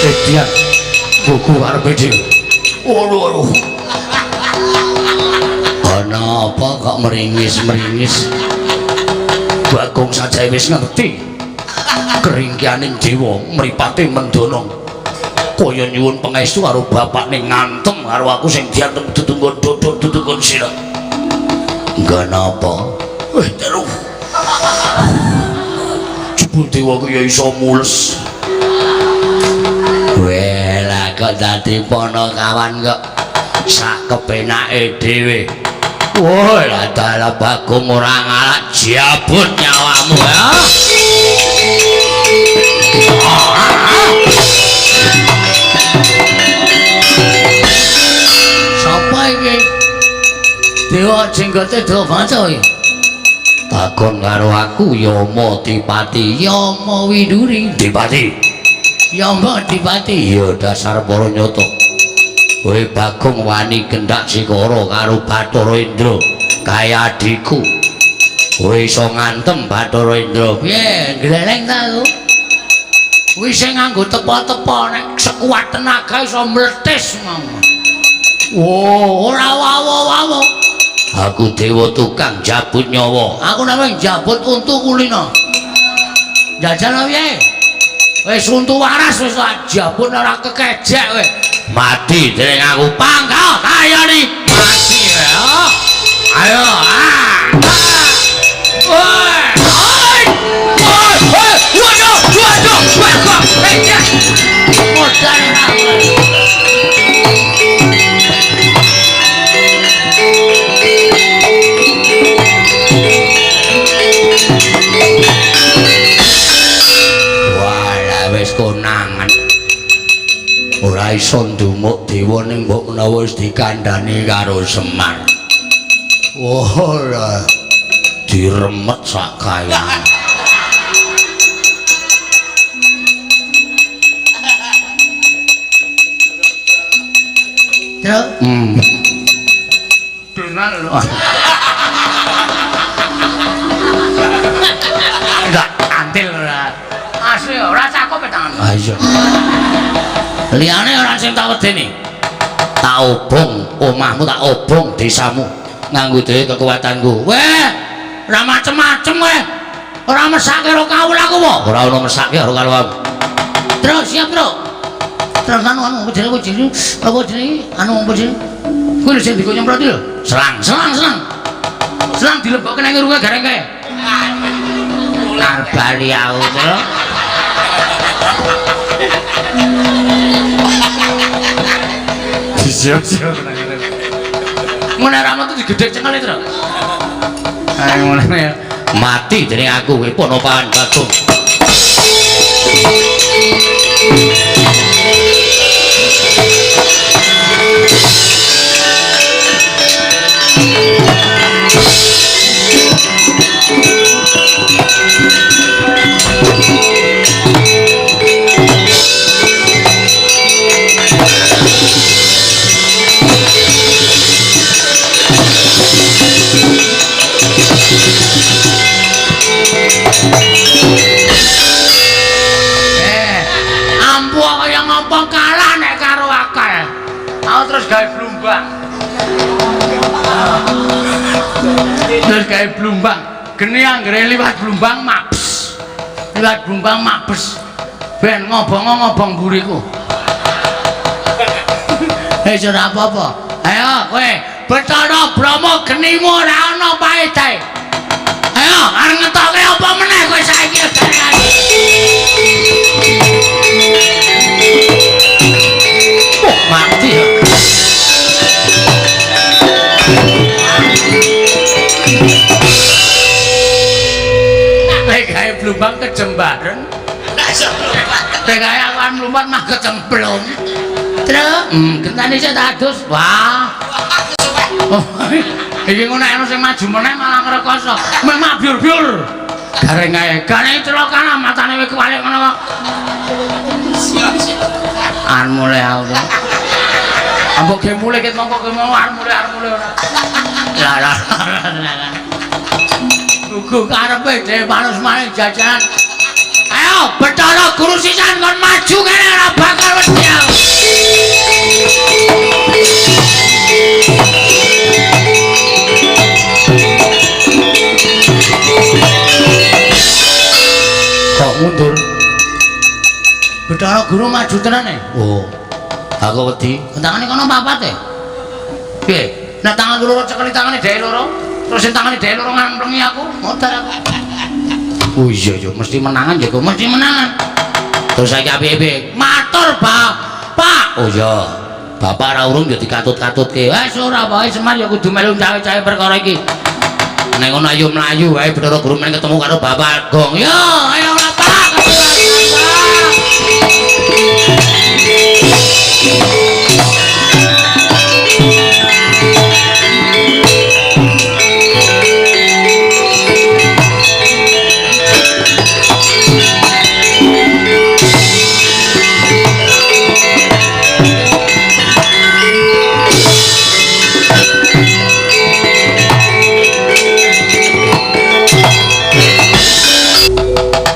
Edian buku arepe dhewe. Waduh waduh. Ana apa kok meringis-meringis? Bagong saja wis ngerti. Keringkianing dewa mripate mendono. Kaya nyuwun pangestu karo bapakne ngantem karo aku sing diantem ditunggon dodol ditunggon sira. Enggak napa. Terus. Jebul dewa ku ya iso mules. Weh lah kok dadi ponokawan kok sak kepenake dhewe. Wah, lah dalah Bagong ora ngalak jabut nyawamu ya. Sapa iki? Dewa jenggote dawa banget iki. Takon karo aku Yama Dipati, Yama Widuri. Dipati. Yama Dipati. Ya dasar para nyata. Kowe Bagong wani gendak sikara karo Bathara Indra kaya adhiku. Kowe iso ngantem Bathara Indra. Piye, gleleng ta aku? Kuwi sing nganggo tepa-tepa nek sekuat tenaga iso mletis mau. Wo, ora wawo-wawo. Aku dewa tukang jabut nyawa. Aku namung jabut untu kulino. Jajal piye? Wis untu waras wis tak jabut ora kekejek kowe. Mati dereng aku pangkal kayani. Mati ya. Ayo. Woi. Oi. Woi, waduh, waduh, waduh. Modal aku. Walah wis konangan. Ora iso ndumuk dewa ning mbok menawa wis dikandhani karo Semar. Oh, lah. Diremet sak kayang. Terus? Donal lho. Enggak antil ora. Asli ora cakup tangan. Ah iya. Liyane ora sing tak wedeni. Tak obong omahmu, tak obong desamu nganggo dhewe kekuatanku. Weh, ora macem-macem kowe. Ora mesake karo kawula aku po. Ora ono mesake karo kawulamu. Terus siap, Bro. Terus anu anu apa jenenge apa jenenge anu apa jenenge? Kuwi lho sing dikon nyemprot lho. Selang, selang, selang. Selang dilebokke nang irunge gareng kae. Arep bali aku lho. Siap-siap tenang. Ngono ra metu digedhek cengele, Tru. Ayo ngono ya. Mati dening aku kowe Ponopan Bagong. Ampuh kaya ngopo kalah nek karo akal. Aku terus gawe blumbang. Terus gawe blumbang. Geni anggere liwat blumbang mabes. Liwat blumbang mabes. Ben ngobong-ngobong mburiku. Wis ora apa-apa. Ayo kowe Bathara Brahma genimu ora ana paedahe. Ayo arep ngetoke apa meneh kowe saiki gareng. Oh, mati ya. Nek gawe blumbang kejembaren. Nek gawe awan mlumpat mah kecemplung. Terus, gentane sik tak adus. Wah. Oh, iki ngono ana sing maju meneh malah ngrekoso. Meh mabyur-byur. Gareng ae. Gareng celokan matane wis kewalik ngono kok. Arep mulih aku. Ambok ge mulih ket mongko ge mau arep mulih ora. Lah lah. Uga karepe dhewe manus maning jajanan. Ayo Bathara Guru sisan kon maju kene ora bakal wedi aku. Kok mundur? Bathara Guru maju tenan e. Oh. Aku wedi. Tangane kono papat e. Piye? Nek tangan loro cekeli tangane dhek loro, terus sing tangane dhek loro ngamplengi aku, modar aku. Oh iya iya, mesti menangan ya kok, mesti menangan. Terus saiki apik-apik. Matur, Pak. Pak. Oh iya. Bapak ora urung ya dikatut-katutke. Wes ora wae Semar ya kudu melu cawe-cawe perkara iki. Nek ngono ayo mlayu wae Bathara Guru men ketemu karo Bapak Gong. Yo, ayo ora Pak.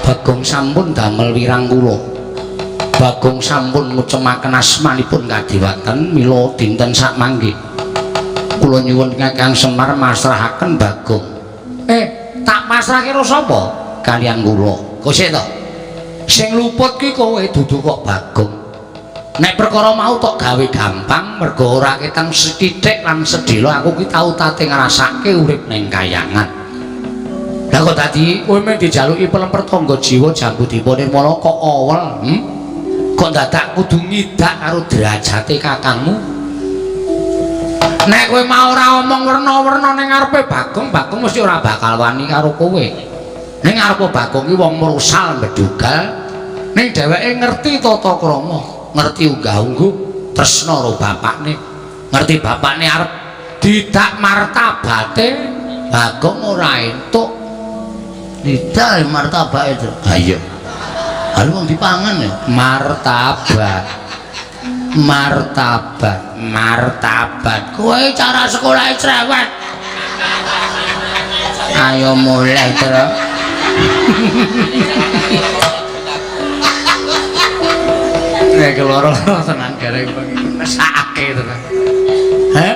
Bagong sampun damel wirang kula. Bagong sampun ngucemaken asmanipun kadiwatan mila dinten sakmangke. Kula nyuwun Kakang Semar masrahaken Bagong. Tak pasrahke karo sapa? Kaliyan kula. Kok sik to? Sing luput ki kowe dudu kok Bagong. Nek perkara mau tok gawe gampang mergo ora ketang sethithik lan sedhela aku ki tau tate ngrasake urip ning kayangan. Lah kok dadi kowe mung dijaluki pelemper tangga jiwa Jambu Dipa Nirmala kok awel, Kok dadak kudu ngidak karo derajate kakangmu? Nek kowe mau ora omong werna-werna ning ngarepe Bagong, Bagong mesti ora bakal wani karo kowe. Ning ngarepe Bagong ki wong mrusal mbedugal, ning dheweke ngerti tata krama, ngerti unggah-ungguh, tresna karo bapakne, ngerti bapakne arep Didak martabate Bagong ora entuk. Didak martabake, Tru. Ha iya. Halo wong dipangan ya. Martabak. Martabak, martabat. Kowe cara sekolah cerewet. Ayo mulai, Tru. Nek loro-loro tenan gareng bengi mesakake tenan. Heh?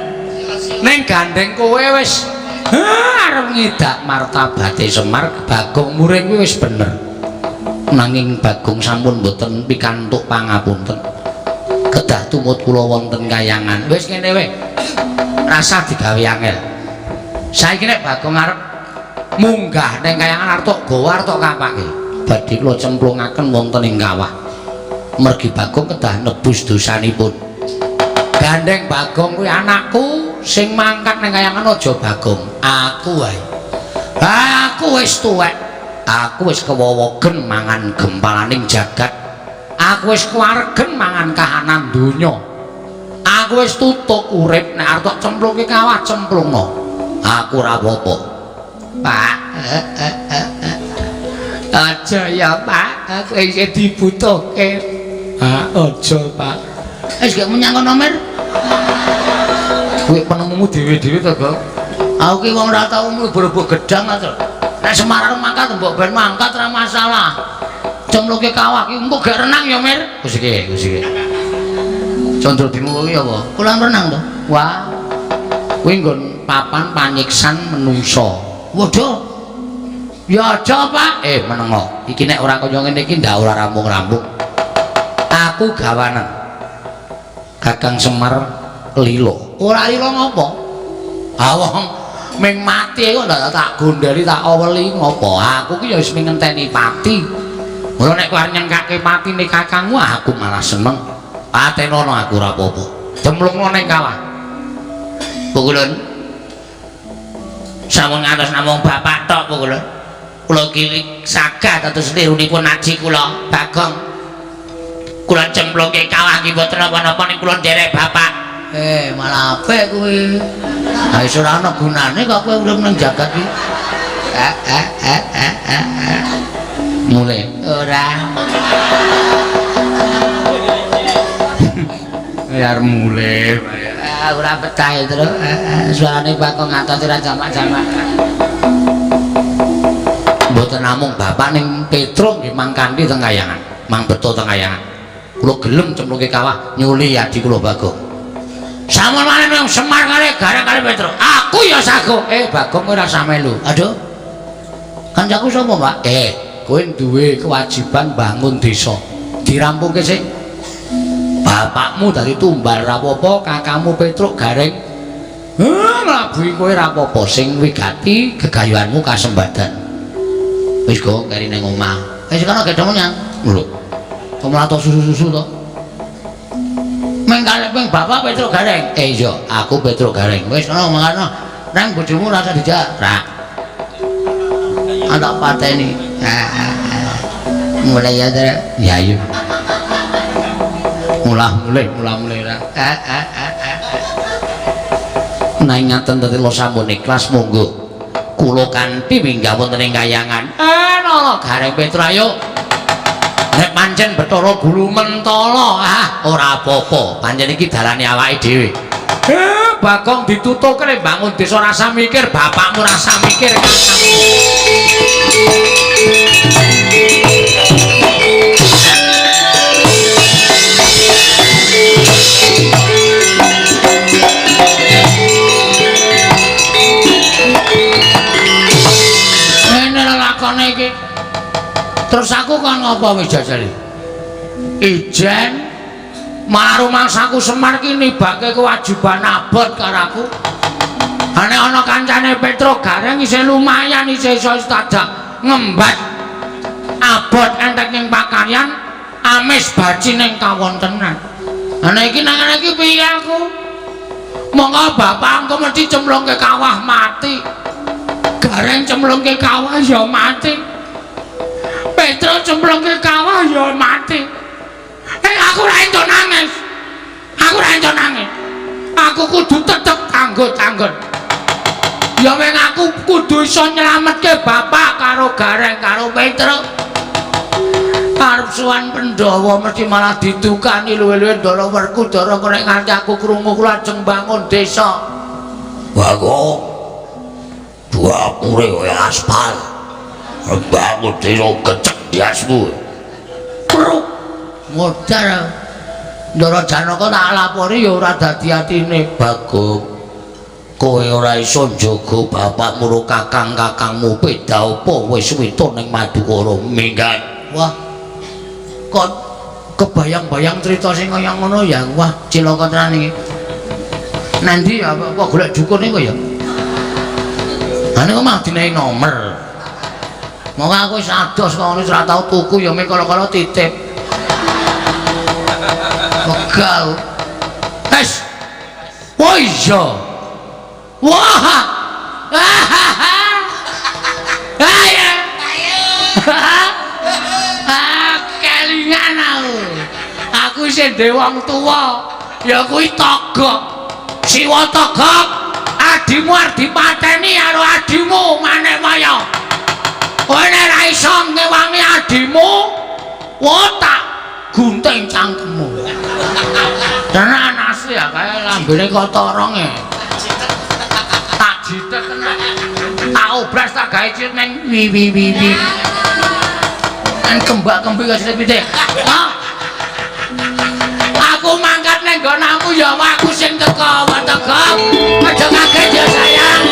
Ning gandeng kowe wis arep ngidak martabate Semar, Bagong muring kuwi wis bener. Nanging Bagong sampun mboten pikantuk pangapunten. Kedah tumut kula wonten kayangan. Wis ngene wae. Rasah digawe angel. Saiki nek Bagong arep munggah ning kayangan arep tok gawa arep tok kapake. Badhe kula cemplungaken wonten ing kawah. Mergi Bagong kedah nebus dosanipun. Gandeng Bagong kuwi anakku sing mangkat ning kayangan aja Bagong, aku wae. Aku wis tuwek. Aku wis kewowogen mangan gempalaning jagat. Aku wis kewaregen mangan kahanan donya. Aku wis tutuk urip nek arep tok cemplungke kawah cemplungno. Aku ora apa-apa. Pak, aja ya Pak, aku isih dibutuhke. Ah, aja Pak. Wis gak menyang kono, Mir. Kuwi penemumu dhewe-dhewe to, Gong? Aku ki wong ora tau mlebu gedang ta, Tru. Nek Semar arep mangkat mbok ben mangkat ora masalah. Cemplungke kawah ki engko gak renang ya, Mir. Wis iki, wis iki. Condro Bimo kuwi apa? Kolam renang to. Wah. Kuwi nggon papan panyiksan menungso. Waduh. Ya aja, Pak. Menengo. Iki nek ora kaya ngene iki ndak ora rampung-rampung. Aku gawanen. Kakang Semar lilo. Ora lilo ngopo? Ah wong ming mati kok ndak tak gondeli tak aweli ngopo? Aku ki ya wis ming ngenteni pati. Mula nek kowe arep nyengkake patine kakangmu aku malah seneng. Patenono aku ora apa-apa. Cemplungno ning kawah. Pukulun. Sampun ngantos namung bapak tok pukulun. Kula ki sagah dados lirunipun aji kula, Bagong. Kula cemplungke kawah ki mboten napa-napa ning kula nderek bapak. Malah apik kuwi. Ha wis ora ana gunane kok kowe urip ning jagat iki. Mulai. Ora. Ya mulai. Ora betah itu. Suarane Bagong ngantos ora jamak-jamak. Mboten namung bapak ning Petruk nggih mang kanthi teng kayangan, mang beto teng kayangan. Kula gelem cemplungke kawah nyuli adi kula Bagong. Sampun maneh nang Semar kali gareng kali Petruk. Aku ya sago. Bagong kowe ora usah melu. Aduh. Kancaku sapa, Pak? Kowe duwe kewajiban bangun desa. Dirampungke sik. Bapakmu dadi tumbal ra apa-apa, kakangmu Petruk gareng. Nglabuhi kowe ra apa-apa, sing wigati gegayuhanmu kasembadan. Wis go keri ning omah. Wis kono gedhong nyang. Lho. Kok mlato susu-susu to? Meng kalih ping bapak Petruk Gareng. Iya, aku Petruk Gareng. Wis kono mangkano. Nang bojomu rasa dijak. Ra. Antak pateni. Mulai ya, Tru. Ya iya. Mulah mulih ra. Nanging ngaten dadi lo sampun ikhlas monggo. Kula kanthi minggah wonten ing kayangan. Nala Gareng Petruk ayo. Nek pancen Bathara Guru mentala, ora apa-apa. Pancen iki dalane awake dhewe. Bagong ditutuke nek bangun desa rasa mikir, bapakmu rasa mikir kakangmu. Ngene lelakone iki. Terus aku kon ngopo wis jajale? Ijen malah rumangsaku Semar ki nibake kewajiban abot karo aku. Nek ana kancane Petruk Gareng isih lumayan isih iso tadak ngembat abot entek ning pakaryan amis baci ning kawontenan. Ana iki nang ngene iki piye aku? Monggo bapak engko mesti cemplungke kawah mati. Gareng cemplungke kawah ya mati. Petruk cemplungke kawah ya mati. Aku ora entuk nangis. Aku ora entuk nangis. Aku kudu tetep kanggo tanggut-tanggut. Ya meng aku kudu iso nyelametke bapak karo Gareng karo Petruk. Arep sowan Pandhawa mesti malah didukani luwe-luwe Ndara Werkudara kok nek nganti aku krungu kula ajeng bangun desa. Bagong. Dua kure kaya aspal. Bangun desa gecek diasmu. Pruk. Modar. Ndara Janaka tak lapori ya ora dadi atine. Bagong. Kowe ora iso njaga bapakmu karo kakang-kakangmu beda apa wis wito ning Madukara minggat. Wah. Kok kebayang-bayang cerita sing kaya ngono ya. Wah, cilaka tenan iki. Nanti ya apa golek dukun iku ya? Lah niku mah dinehi nomer. Monggo aku wis ados kok ngono ora tau tuku ya mek kala-kala titip. Wegah. Wes. Oh iya. Wah. Ayo. Ah, kelingan aku. Aku isih duwe wong tuwa. Ya kuwi Togok. Siwa Togok, adimu arep dipateni karo adimu Manikmaya. Kowe nek ora iso ngewangi adimu, wah tak gunting cangkemmu. Tenan asli ya kae lambene kotorong e. Tak jitet tenan. Tak obras tak gawe cirit neng wi wi wi wi. Nang kembak-kembik kaya sithik pitik. Hah? Aku mangkat neng nggonamu ya aku sing teko, Togok. Aja kaget ya sayang.